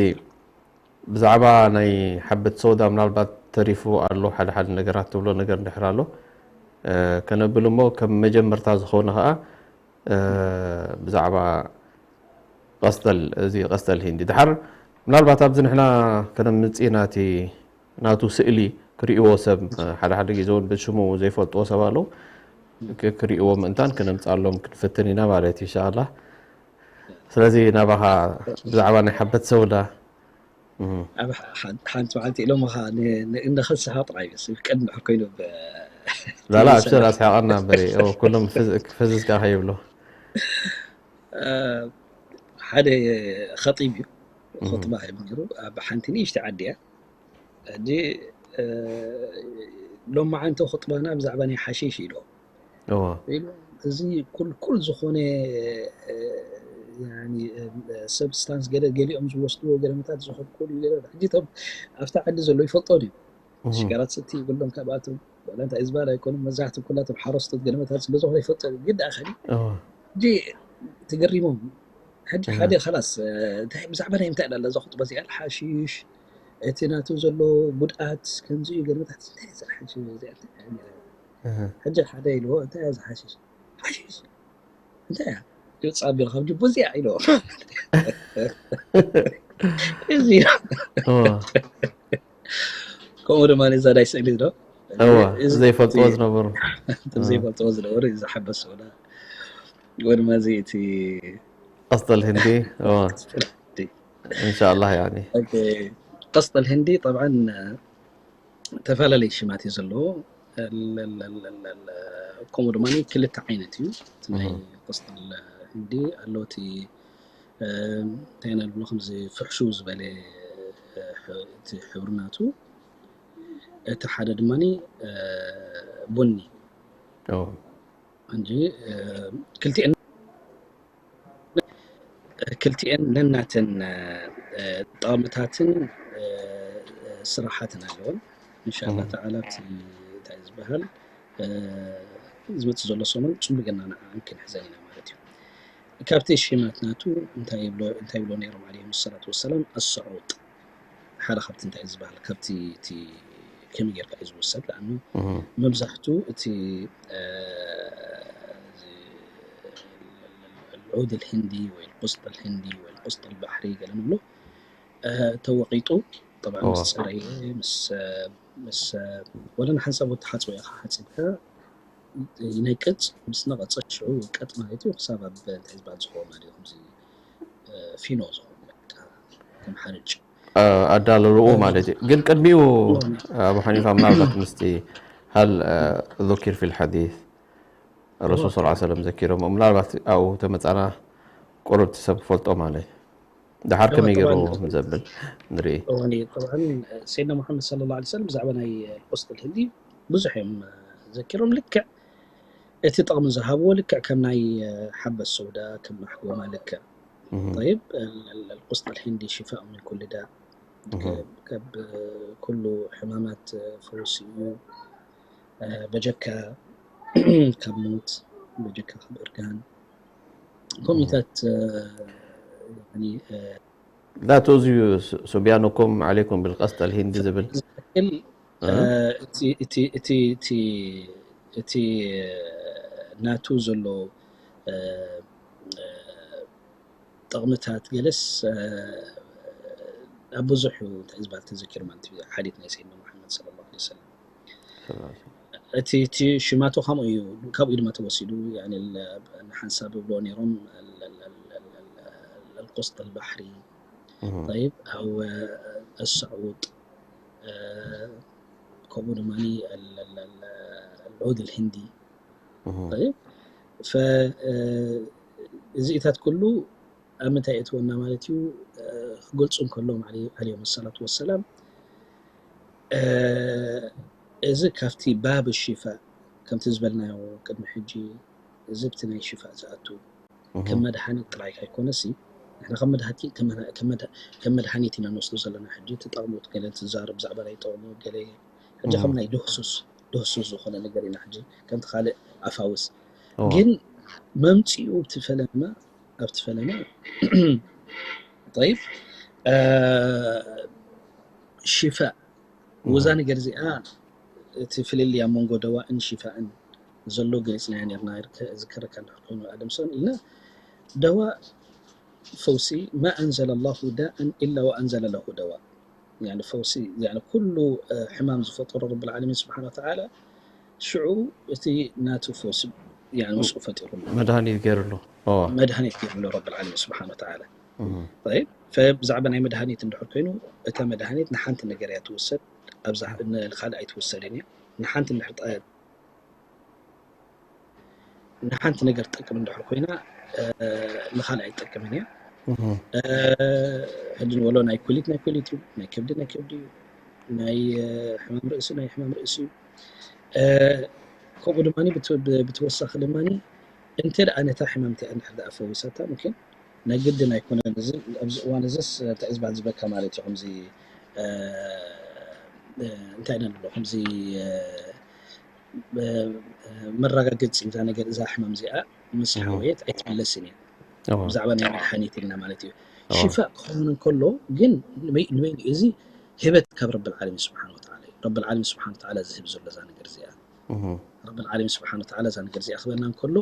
ብዛዕባ ናይ ሓበት ሰውዳ ምናልባት ተሪፉ ኣሎ ሓደ ሓደ ነገራት ትብሎ ነገር እንድሕር ኣሎ፣ እ፣ ከነብል እሞ ከም መጀመርታ ዝኾነ ኸዓ፣ እ፣ ብዛዕባ ቀስጠል፣ እዚ ቀስጠል ሂንዲ ድሓር ምናልባት ኣብዚ ንሕና ከነምጽእ ኢና እቲ ናቱ ስእሊ ክርእይዎ ሰብ፣ ሓደ ሓደ ግዜ እውን ብሽሙ ዘይፈልጥዎ ሰብ ኣለዉ። ክ-፣ ክርእይዎ ምእንታን ክነምጽኣሎም ክንፍትን ኢና ማለት እዩ፣ ኢንሻኣላህ። ስለዚ ናባኻ ብዛዕባ ናይ ሓበት ሰውዳ፣ እህ። ኣብ ሓ-፣ ሓ-፣ ሓንቲ መዓልቲ ኢሎምኻ ን-፣ ን-፣ ንኽስሓቕ ጥራይ እዩ። ቅድሚ ሕኮ ኢሉ ብ-፣ ላላ፣ ኣብሽር፣ ኣስሓቐና እምበሪ። ኦ፣ ኩሎም ፍዝ-፣ ፈዝዝካ ከይብሎ። እ፣ ሓደ ኸጢብ እዩ። እህ። ኹጥባ ሂቡ ነይሩ። ኣብ ሓንቲ ንእሽቲ ዓዲ እያ። ሕጂ፣ እ፣ ሎማዓንቲ ኹጥባና ብዛዕባ ናይ ሓሺሽ ኢሉ። እዋ። ኢሉ፣ እዚ ኩልኩል ዝኾነ፣ እ፣ ያኒ፣ እ፣ ሰብስታንስ ገለ ገሊኦም ዝወስድዎ ገለመታት ዝኹልኩል እዩ ገለ። ሕጂ እቶም ኣብታ ዓዲ ዘሎ ይፈልጦ ድዩ? እህ። ሽጋራ ትሰቲ ይብሎም ካብኣቶም። ዋላ እንታይ ዝበሃል ኣይኮኑን። መብዛሕትኦም ኩላቶም ሓረስቶት ገለመታት ስለ ዝኾነ ይፈልጦ እዩ። ግን ደኣ ኸዲ እዋ። ሕጂ ተገሪሞም። ሕጂ እህ። ሓደ ኸላስ፣ እ፣ እንታይ ብዛዕባ ናይ ምንታይ ኣላ እዛ ኹጥባ እዚኣ? ሓሺሽ፣ እቲ ናቱ ዘሎ ጉድኣት፣ ከምዚ እዩ ገለመታት። እንታይ እዛ ሓሺሽ እዚኣ? እንታይ እያ? እህ። ሕጂ ሓደ ኢልዎ፣ እንታይ እያ እዛ ሓሺሽ? ሓሺሽ? እንታይ እያ? ይወጽእ ኣቢሉ ካብ ጅቡ እዚኣ ኢልዎ። እዚ እዩ። እዋ። ከምኡ ድማ ነዛ ናይ ስእሊ ዶ? እዋ፣ እዚ ዘይፈልጥዎ እዚ ዝነበሩ። እቶም እዋ። ዘይፈልጥዎ ዝነበሩ፣ እዚ ሓበስ ወላ። ወድማ እዚ እቲ ቀስጠል ህንዲ፣ እዋ። ቀስጠል ህንዲ። ኢንሻኣላህ፣ ያኒ። ኦኬ። ቀስጠል ህንዲ፣ ጠብዓን፣ ተፈላለየ ሽማት እዩ ዘለዎ። ለ-፣ ለ-፣ ለ-፣ ለ-፣ ለ-፣ ከምኡ ድማ ክልተ ዓይነት እዩ። እቲ ናይ እህ። ቆስጣል ህንዲ ኣሎ፣ እቲ፣ እ፣ እንታይ ኢና ንብሎ፣ ከምዚ ፍሕሹው ዝበለ፣ እ፣ ሕ-፣ እቲ ሕብሪ ናቱ። እቲ ሓደ ድማ፣ እ፣ ቡኒ። ኦ። እንጂ፣ እ፣ ክልቲኤን፣ ክልቲኤን ነናተን፣ እ፣ ጠቕምታትን፣ እ፣ ስራሓትን ኣለወን። ኢንሻላህ እህ። ተዓላ፣ እቲ እንታይ ዝበሃል፣ እ፣ ዝመጽእ ዘሎ ሰሙን ጽምብልና ንዓን ክንሕዘን ኢና ማለት እዩ። ካብቲ ሽማት ናቱ እንታይ ይብሎ፣ እንታይ ይብሎ ነይሮም ዓለይሂም ሰላቱ ወሰላም? ኣሰዑጥ። ሓደ ካብቲ እንታይ ዝበሃል፣ ካብቲ፣ እቲ ከመይ ጌርካ እዩ ዝውሰድ? ለኣኑ እህ። መብዛሕቱ እቲ፣ እ፣ እዚ ልዑድ ልህንዲ ወይ ልቁስጥ ልህንዲ ወይ ልቁስጥ ልባሕሪ ገለ ንብሎ፣ እ፣ ተወቒጡ፣ ጠብዓ እዋ። ምስ ጸረየ፣ ምስ፣ ምስ፣ ወላ ንሓንሳብ ወተሓጽቦ ኢኻ ሓጺብካ፣ ይነቅጽ፣ ምስ ነቐጸ ሽዑ ይውቀጥ ማለት እዩ። ክሳብ ኣብ እንታይ ዝበሃል ዝኸውን ማለት እዩ። ከምዚ፣ እ፣ ፊኖ ዝኸውን በቃ ከም ሓርጭ። እ፣ ኣዳለልኡ ማለት እዩ። ግን ቅድሚኡ እዋ። ኣቡ ሓኒፋ ምናልባት ምስቲ ሃል፣ እ፣ ذكر في الحديث ረሱል እዋ። ሰለላሁ ዐለይሂ ወሰለም ዘኪሮም፣ ምናልባት ኣብኡ ተመጻና ቁሩብ እቲ ሰብ ክፈልጦ ማለት እዩ። ደሓር ከመይ ገይሩ ጠብዓን ዘብል ንርኢ። እዋኒ፣ ጠብዓን ሰይድና ሙሓመድ ሰለላሁ ዐለይሂ ወሰለም ብዛዕባ ናይ ቆስጥ ልህንዲ ብዙሕ እዮም ዘኪሮም። ልክዕ እቲ ጥቕሚ ዝሃብዎ ልክዕ ከም ናይ ሓበት ሰውዳ፣ ከም ማሕጎማ ልክዕ። እህ። طيب، ال-، ال-፣ القسط الهندي شفاء من كل داء. እህ። ከ-፣ ካብ ኩሉ ሕማማት ፈውሲ እዩ። እ፣ በጀካ ካብ ሞት፣ በጀካ ካብ እርጋን። ከምኡታት፣ እ፣ ያኒ፣ እ፣ لا تؤذوا صبيانكم عليكم بالقسط الهندي ዝብል። ዝብል፣ እ? እ፣ እቲ፣ እቲ፣ እቲ፣ እቲ፣ እቲ ናቱ ዘሎ፣ እ፣ እ፣ ጥቕምታት ገለስ፣ እ፣ ኣብ ብዙሕ እዩ እንታይ ዝበሃል ተዘኪሩ ማለት እዩ። ሓዲት ናይ ሰይድና ሙሓመድ ሰለላሁ ዐለይሂ ወሰለም። ሰለላሁ ዐለይሂ ወሰለም። እቲ፣ እቲ ሽማቱ ከምኡ እዩ፣ ካብኡ ድማ ተወሲዱ፣ ያኒ፣ ል-፣ ንሓንሳብ ይብልዎ ነይሮም፣ ال-، ال-، ال-، ال-، ال-، القسط البحري. እህ። طيب، أو السعوط، እ፣ ከምኡ ድማ ال-، ال-، ال-، العود الهندي. እህ። طيب، ፈ-፣ እ፣ እዚኢታት ኩሉ ኣብ ምንታይ የእትወና ማለት እዩ? እ፣ ክገልጹ እንከሎም ዓለ-፣ ዓለይሂም ሰላቱ ወሰላም፣ እ፣ እዚ ካብቲ ባብ ሽፋእ፣ ከምቲ ዝበልናዮ ቅድሚ ሕጂ፣ እዚ ብቲ ናይ ሽፋእ ዝኣቱ፣ እህ። ከም መድሃኒት ጥራይ ኣይኮነሲ፣ ንሕና ከም መድሃቲ-፣ ከም መድሃ-፣ ከም መድሃ-፣ ከም መድሃኒት ኢና ንወስዶ ዘለና። ሕጂ እቲ ጠቕሙ ገለ ትዛረብ ብዛዕባ ናይ ጠቕሙ ገለ፣ ሕጂ እህ። ከም ናይ ድህሱስ፣ ድህሱስ ዝኾነ ነገር ኢና ሕጂ፣ ከምቲ ካልእ ኣፋውስ። እዋ። ግን መምጽኡ ኣብቲ ፈለማ፣ ኣብቲ ፈለማ፣ طيب፣ እ፣ ሽፋእ፣ እዋ። ወዛ ነገር እዚኣ፣ እቲ ፍልልይ ኣብ መንጎ ደዋእን ሽፋእን ዘሎ ገሊጽናዮ ነርና፣ ይርከ-፣ ዝከረካ ኣለኹ ኮይኑ ኣደምሶን ኢልና፣ ደዋእ ፈውሲ፣ ما أنزل الله داء إلا وأنزل له دواء። يعني ፈውሲ يعني ኩሉ ሕማም ዝፈጠሮ ረብል ዓለሚን ስብሓን ወተዓላ ሽዑ እቲ ናቱ ፈውሲ يعني ምስኡ ፈጢሩሉ መድሃኒት ገይሩሉ መድሃኒት ገይሩሉ ረብል ዓለሚን ስብሓን ወተዓላ ብዛዕባ ናይ መድሃኒት እንድሕር ኮይኑ እታ መድሃኒት ንሓንቲ ነገር እያ ትውሰድ ኣብዛ ካልእ ኣይትውሰድን እያ ንሓንቲ እንድሕር ንሓንቲ ነገር ትጠቅም እንድሕር ኮይና ንካልእ ኣይትጠቅምን እያ ሕጂ ንበሎ ናይ ኩሊት ናይ ኩሊት እዩ ናይ ከብዲ ናይ ከብዲ እዩ ናይ ሕማም ርእሲ ናይ ሕማም ርእሲ እዩ ከምኡ ድማ ብተወሳኺ ድማ እንተ ደኣ ነታ ሕማም እቲኣ እንድሕር ደኣ ፈዊሳታ ምኪን ናይ ግድን ኣይኮነን ኣብዚ እዋን እዚስ እንታይ ዝበሃል ዝበካ ማለት እዩ ከምዚ እንታይ ኢና ንብሎ ከምዚ መረጋገፂ እዛ ነገር እዛ ሕማም እዚኣ ምስ ሓወየት ኣይትምለስን እያ ብዛዕባ ናይ መድሓኒት ኢልና ማለት እዩ ሽፋእ ክኸውን እንከሎ ግን ንበይኑ እዚ ህበት ካብ ረብል ዓለሚን ስብሓን ወተዓላ እዩ ረብል ዓለሚን ስብሓን ወተዓላ ዝህብ ዘሎ እዛ ነገር እዚኣ ረብል ዓለሚን ስብሓን ወተዓላ እዛ ነገር እዚኣ ክበና እንከሎ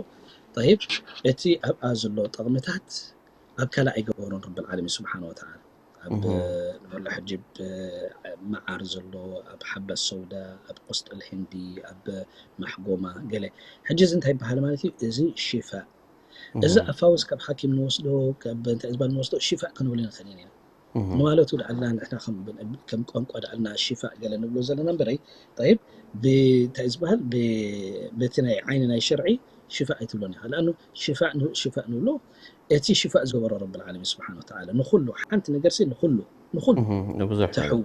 ይብ እቲ ኣብኣ ዘሎ ጠቕምታት ኣብ ካልእ ኣይገበሮን ረብል ዓለሚን ስብሓን ወተዓላ ኣብ ንበሎ ሕጂ መዓር ዘሎ ኣብ ሓባ ሰውዳ ኣብ ቆስጠል ህንዲ ኣብ ማሕጎማ ገለ ሕጂ እዚ እንታይ ይበሃል ማለት እዩ እዚ ሽፋእ እዚ ኣፋውስ ካብ ሓኪም ንወስዶ ካብ እንታይ ዝበሃል ንወስዶ ሽፋእ ክንብል ንኽእል ኢና ንማለቱ ደኣልና ንሕና ከም ቋንቋ ደኣልና ሽፋእ ገለ ንብሎ ዘለና እምበረይ ይብ እንታይ ዝበሃል በቲ ናይ ዓይኒ ናይ ሽርዒ ሽፋእ ኣይትብሎን ኢኻ ለኣኑ ሽፋእ ሽፋእ ንብሎ እቲ ሽፋእ ዝገበሮ ረብል ዓለሚን ስብሓን ወተዓላ ንኩሉ ሓንቲ ነገር ሲ ንኩሉ ንኩሉ ተሕዊ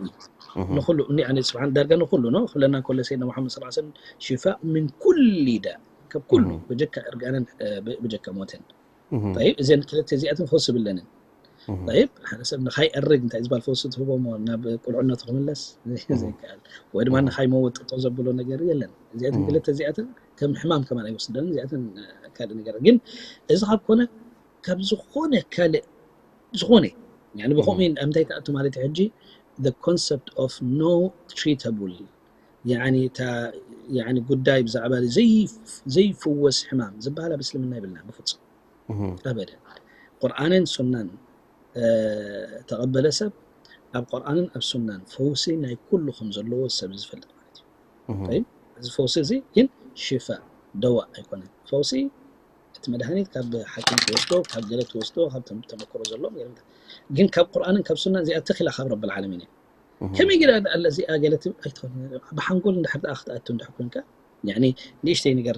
ንኩሉ እኒ ኣነ ስብሓን ዳርጋ ንኩሉ ነው ክብለና ከሎ ሰይድና ሙሓመድ ስላ ሰለም ሽፋእ ምን ኩሊ ዳ ካብ ኩሉ ብጀካ እርጋንን ብጀካ ሞትን ይብ እዘን ክልተ እዚኣትን ፈውሲ ብለንን ይብ ሓደ ሰብ ንካይ እርግ እንታይ ዝበሃል ፈውሲ ትህቦ ሞ ናብ ቁልዕነቱ ክምለስ ዘይከኣል ወይ ድማ ንካይ መወጥጦ ዘብሎ ነገር የለን እዚኣትን ክልተ እዚኣትን ከም ሕማም ከማን ኣይወስደን እዚኣትን ካልእ ነገር ግን እዚ ካብ ኮነ ካብ ዝኾነ ካልእ ዝኾነ ብከምኡ እንታይ ተኣቱ ማለት ሕጂ the concept of no treatable يعني تا يعني ጉዳይ ብዛዕባ ዘይፍወስ ሕማም ዝበሃል ኣብ እስልምና ይብልና ብፍፁም ኣበደ ቁርኣንን ሱናን ተቐበለ ሰብ ኣብ ቁርኣንን ኣብ ሱናን ፈውሲ ናይ ኩሉ ከም ዘለዎ ሰብ ዝፈልጥ ማለት እዩ እዚ ፈውሲ እዚ ግን ሽፋ ደዋ ኣይኮነን ፈውሲ እቲ መድሃኒት ካብ ሓኪም ትወስዶ ካብ ገለ ትወስዶ ካብ ተመክሮ ዘሎ ግን ካብ ቁርኣንን ካብ ሱናን እዚኣ ተኺላ ካብ ረብል ዓለሚን እዩ ከመይ ገለ ኣለ እዚኣ ገለ ብሓንጎል እንድሕር ደኣ ክትኣቱ እንድሕር ኮንካ يعني ንእሽተይ ነገር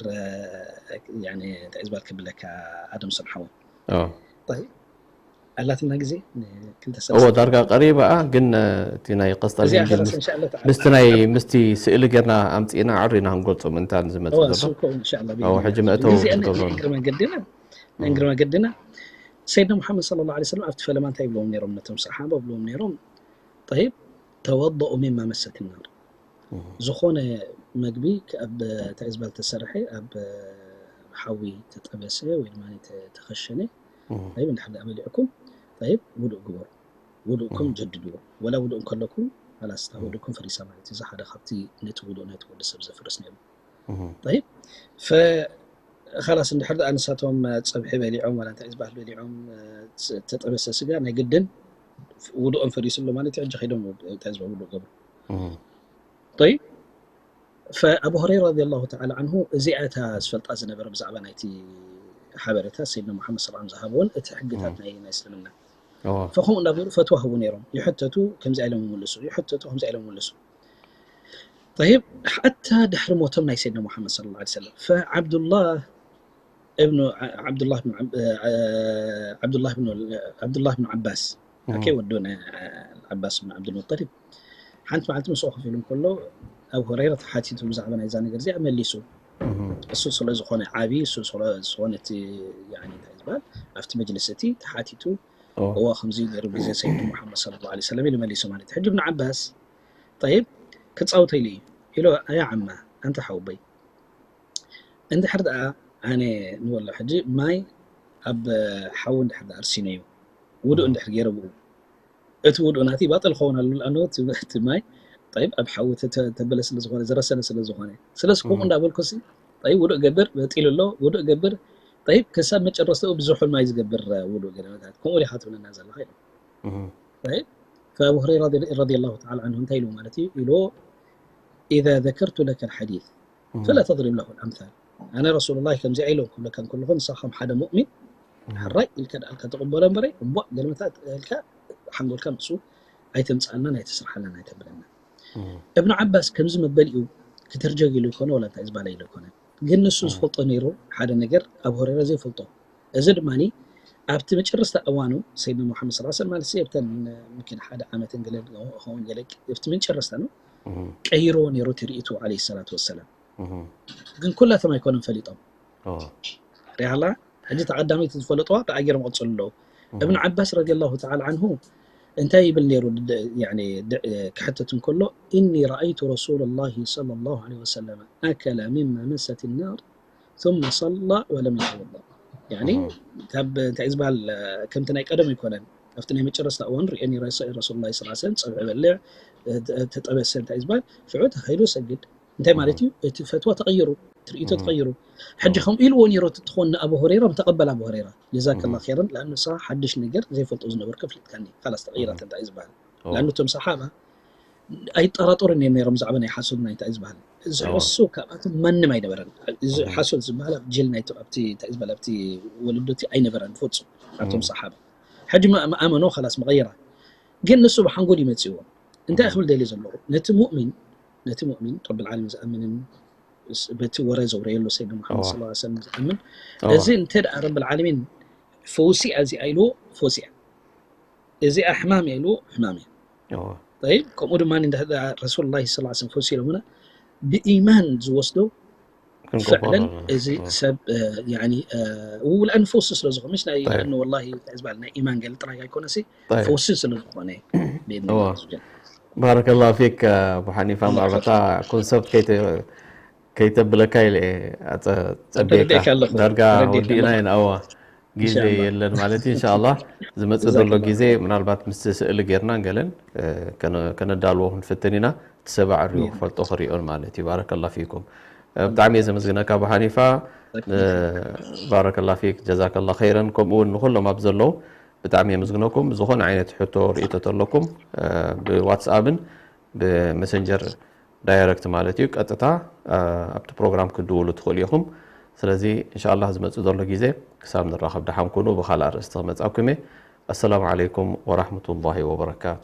እንታይ ዝበል ክብለካ ኣደም ሰምሓዎ ኣላትና ግዜ እዎ ዳርጋ ቀሪባ ግን እቲ ናይ ቀስጠል ምስቲ ናይ ምስቲ ስእሊ ገርና ኣምፅእና ዕሪና ክንገልፆ ምእንታን ዝመፅ ዘሎ ሕጂ መእተው ትገብሮ ንእግሪ መገድና ሰይድና ሙሓመድ ስለ ላ ሰለም ኣብቲ ፈለማ እንታይ ይብልዎም ነይሮም ነቶም ሰሓባ ይብልዎም ነይሮም ጠይብ ተወضኡ ሚማ መሰት ናር ዝኾነ መግቢ ኣብ እንታይ ዝበሃል ተሰርሐ ኣብ ሓዊ ተጠበሰ ወይ ድማ ተኸሸነ ይብ እንድሕር ደኣ በሊዕኩም ይብ ውዱእ ግበሩ ውዱእኩም ጀድድዎ ወላ ውዱእ እንከለኩም ላስታ ውዱእኩም ፈሪሳ ማለት እዚ ሓደ ካብቲ ነቲ ውዱእ ናይቲ ወዲ ሰብ ዘፍርስ ነይሩ ይብ ካላስ እንድሕር ደኣ ንሳቶም ፀብሒ በሊዖም ዋላ እንታይ ዝበሃል በሊዖም ተጠበሰ ስጋ ናይ ግድን ውዱኦም ፈሪሱ ኣሎ ማለት እዩ ሕጂ ከይዶም እንታይ ዝበሃል ውዱእ ገብሩ طيب فأبو هريرة رضي الله تعالى عنه እዚኣ እታ ዝፈልጣ ዝነበረ ብዛዕባ ናይቲ ሓበሬታ ሰይድና ሙሓመድ ሰለላሁ ዝሃብዎን እቲ ሕግታት ናይ ናይ እስልምና ፈኸምኡ እንዳበሉ ፈትዋ ህቡ ነይሮም ይሕተቱ ከምዚ ኢሎም ይምልሱ ይሕተቱ ከምዚ ኢሎም ይምልሱ طيب حتى ድሕሪ ሞቶም ናይ ሰይድና ሙሓመድ صلى الله عليه وسلم فعبد الله ابن عبد الله بن عبد الله بن عبد الله بن عباس ኣኬ ወዱ ናይ ዓባስ ብን ዓብዱልሙጠሊብ ሓንቲ መዓልቲ ምስኡ ኮፍ ኢሉ እንከሎ ኣብ ሁረይራ ተሓቲቱ ብዛዕባ ናይዛ ነገር እዚኣ መሊሱ እሱ ስለ ዝኾነ ዓቢ እሱ ስለ ዝኾነ እቲ እንታይ ዝበሃል ኣብቲ መጅልስ እቲ ተሓቲቱ እዋ ከምዚ ገይሩ ግዜ ሰይድ ሙሓመድ صلى الله عليه وسلم ኢሉ መሊሱ ማለት ሕጂ ብን ዓባስ طيب ክፃውተይሉ እዩ ኢሎ ኣያ ዓማ ኣንተ ሓውበይ እንድሕር ደኣ ኣነ ንበሎ ሕጂ ማይ ኣብ ሓዊ እንድሕር ደኣ ኣርሲነዮ ውዱእ እንድሕር ገይረ ብኡ እቲ ውዱእ ናቲ ባጥል ክኸውን ኣሎ ኣነ እቲ ማይ طيب ኣብ ሓዊ ተበለ ስለ ዝኾነ ዝረሰነ ስለ ዝኾነ ስለዚ ከምኡ እንዳበልኩ ሲ طيب ውዱእ ገብር በጢሉ ኣሎ ውዱእ ገብር طيب ክሳብ መጨረስተኡ ብዙሑል ማይ ዝገብር ውዱእ ገለ ከምኡ ዲኻ ትብለና ዘለኻ ኢሉ طيب فأبو هريرة رضي الله تعالى عنه እንታይ ኢሉ ማለት እዩ ኢሉ إذا ذكرت لك الحديث فلا تضرب له الأمثال ኣነ ረሱሉላህ ከምዚ ኢሎም ክብለካ እንከለኹ ንስኻ ከም ሓደ ሙእሚን ሕራይ ኢልካ ደኣልካ ተቕበሎ እምበረይ እምቧእ ገለመታት ኢልካ ሓንጎልካ ምስኡ ኣይተምፅኣልናን ኣይተስርሓልናን ኣይተብለና እብኑ ዓባስ ከምዚ መበሊኡ ክትርጀግ ኢሉ ይኮነ ወላ እንታይ ዝበለ ኢሉ ይኮነ ግን ንሱ ዝፈልጦ ነይሩ ሓደ ነገር ኣብ ሆሬራ ዘይፈልጦ እዚ ድማ ኣብቲ መጨረስታ እዋኑ ሰይድና ሙሓመድ ስ ሰለም ማለት ኣብተን ምኪን ሓደ ዓመትን ገለ ኸውን ገለ ኣብቲ መጨረስታ ነው ቀይርዎ ነይሩ እቲ ርእይቱ ዓለይሂ ሰላቱ ወሰላም ግን ኩላቶም ኣይኮነን ፈሊጦም ሪሃላ ሕጂ ተቐዳመይቲ ዝፈለጥዋ ብኣገሮም ቀፅሉ ኣለዉ እብን ዓባስ ረዲ ላሁ ተዓላ ዓንሁ እንታይ ይብል ነይሩ ክሕተት እንከሎ إني رأيت رسول الله صلى الله عليه وسلم أكل مما مست النار ثم صلى ولم يتوضأ يعني ካብ እንታይ ዝበሃል ከምቲ ናይ ቀደም ኣይኮነን ኣብቲ ናይ መጨረስታ እዋን ርእየ ረሱል ላ ስላ ሰለም ፀብዒ በልዕ ተጠበሰ እንታይ ዝበሃል ሽዑ ተኸይዱ ሰግድ እንታይ ማለት እዩ እቲ ፈትዋ ተቐይሩ ትርኢቶ ተቐይሩ ሕጂ ከምኡ ኢልዎ ነይሮ ትኾን ንኣቡ ሁረይራ ምተቐበል ኣቡ ሁረይራ ጀዛከላ ኸይረን ለኣኑ ንስኻ ሓድሽ ነገር ዘይፈልጦ ዝነበርኩ ኣፍሊጥካኒ ካላስ ተቐይራት እንታይ ዝበሃል ለኣኑ እቶም ሰሓባ ኣይጠራጠሩን እዮም ነይሮም ብዛዕባ ናይ ሓሶት ናይ እንታይ ዝበሃል ዝሕሱ ካብኣቶም ማንም ኣይነበረን እዚ ሓሶት ዝበሃል ኣብ ጅል ናይ ኣብቲ እንታይ ዝበሃል ኣብቲ ወለዶቲ ኣይነበረን ፍጹም ኣብቶም ሰሓባ ሕጂ መኣመኖ ካላስ መቐየራ ግን ንሱ ብሓንጎል ይመፅዎ እንታይ ክብል ደልዩ ዘለኹ ነቲ ሙእሚን ነቲ ሙእሚን ረብል ዓለሚን ዝኣምንን በቲ ወረ ዘውረየሉ ሰይድና ሙሓመድ ስ ሰለም ዝኣምን እዚ እንተ ደኣ ረብል ዓለሚን ፈውሲ እያ እዚኣ ኢልዎ ፈውሲ እያ እዚኣ ሕማም እያ ኢልዎ ሕማም እያ طيب ከምኡ ድማ ረሱል ላ ስ ሰለም ፈውሲ ኢሎምና ብኢማን ዝወስዶ ፍዕለን እዚ ሰብ ውልአን ፈውሲ ስለ ዝኾነ ምሽ ናይ ወላ ዝበሃል ናይ ኢማን ገለ ጥራይ ኣይኮነሲ ፈውሲ ስለ ዝኾነ ብኢድኒ ባረከላ ፊክ ኣቡ ሓኒፋ ምናልባታ ኮንሰፕት ከይተብለካ ኢለ ጸቢካ ዳርጋ ወዲእና ኢና እዋ ግዜ የለን ማለት እዩ እንሻላ ዝመፅእ ዘሎ ግዜ ምናልባት ምስ ስእሊ ጌርና ገለን ከነዳልዎ ክንፍትን ኢና እቲ ሰብ ኣዕርዮ ክፈልጦ ክሪኦን ማለት እዩ ባረከላ ፊኩም ብጣዕሚ እየ ዘመስግነካ ኣቡ ሓኒፋ ባረከላ ፊክ ጀዛከላ ኸይረን ከምኡ እውን ንኩሎም ኣብ ዘለዉ ብጣዕሚ የመስግነኩም ዝኾነ ዓይነት ሕቶ ርእቶ ተለኩም ብዋትስኣፕን ብመሰንጀር ዳይረክት ማለት እዩ ቀጥታ ኣብቲ ፕሮግራም ክትድውሉ ትኽእሉ ኢኹም ስለዚ እንሻላ ዝመፅእ ዘሎ ግዜ ክሳብ ንራኸብ ደሓን ኩኑ ብካልእ ኣርእስቲ ክመፃኩም እየ ኣሰላሙ ዓለይኩም ወራሕመቱላሂ ወበረካቱ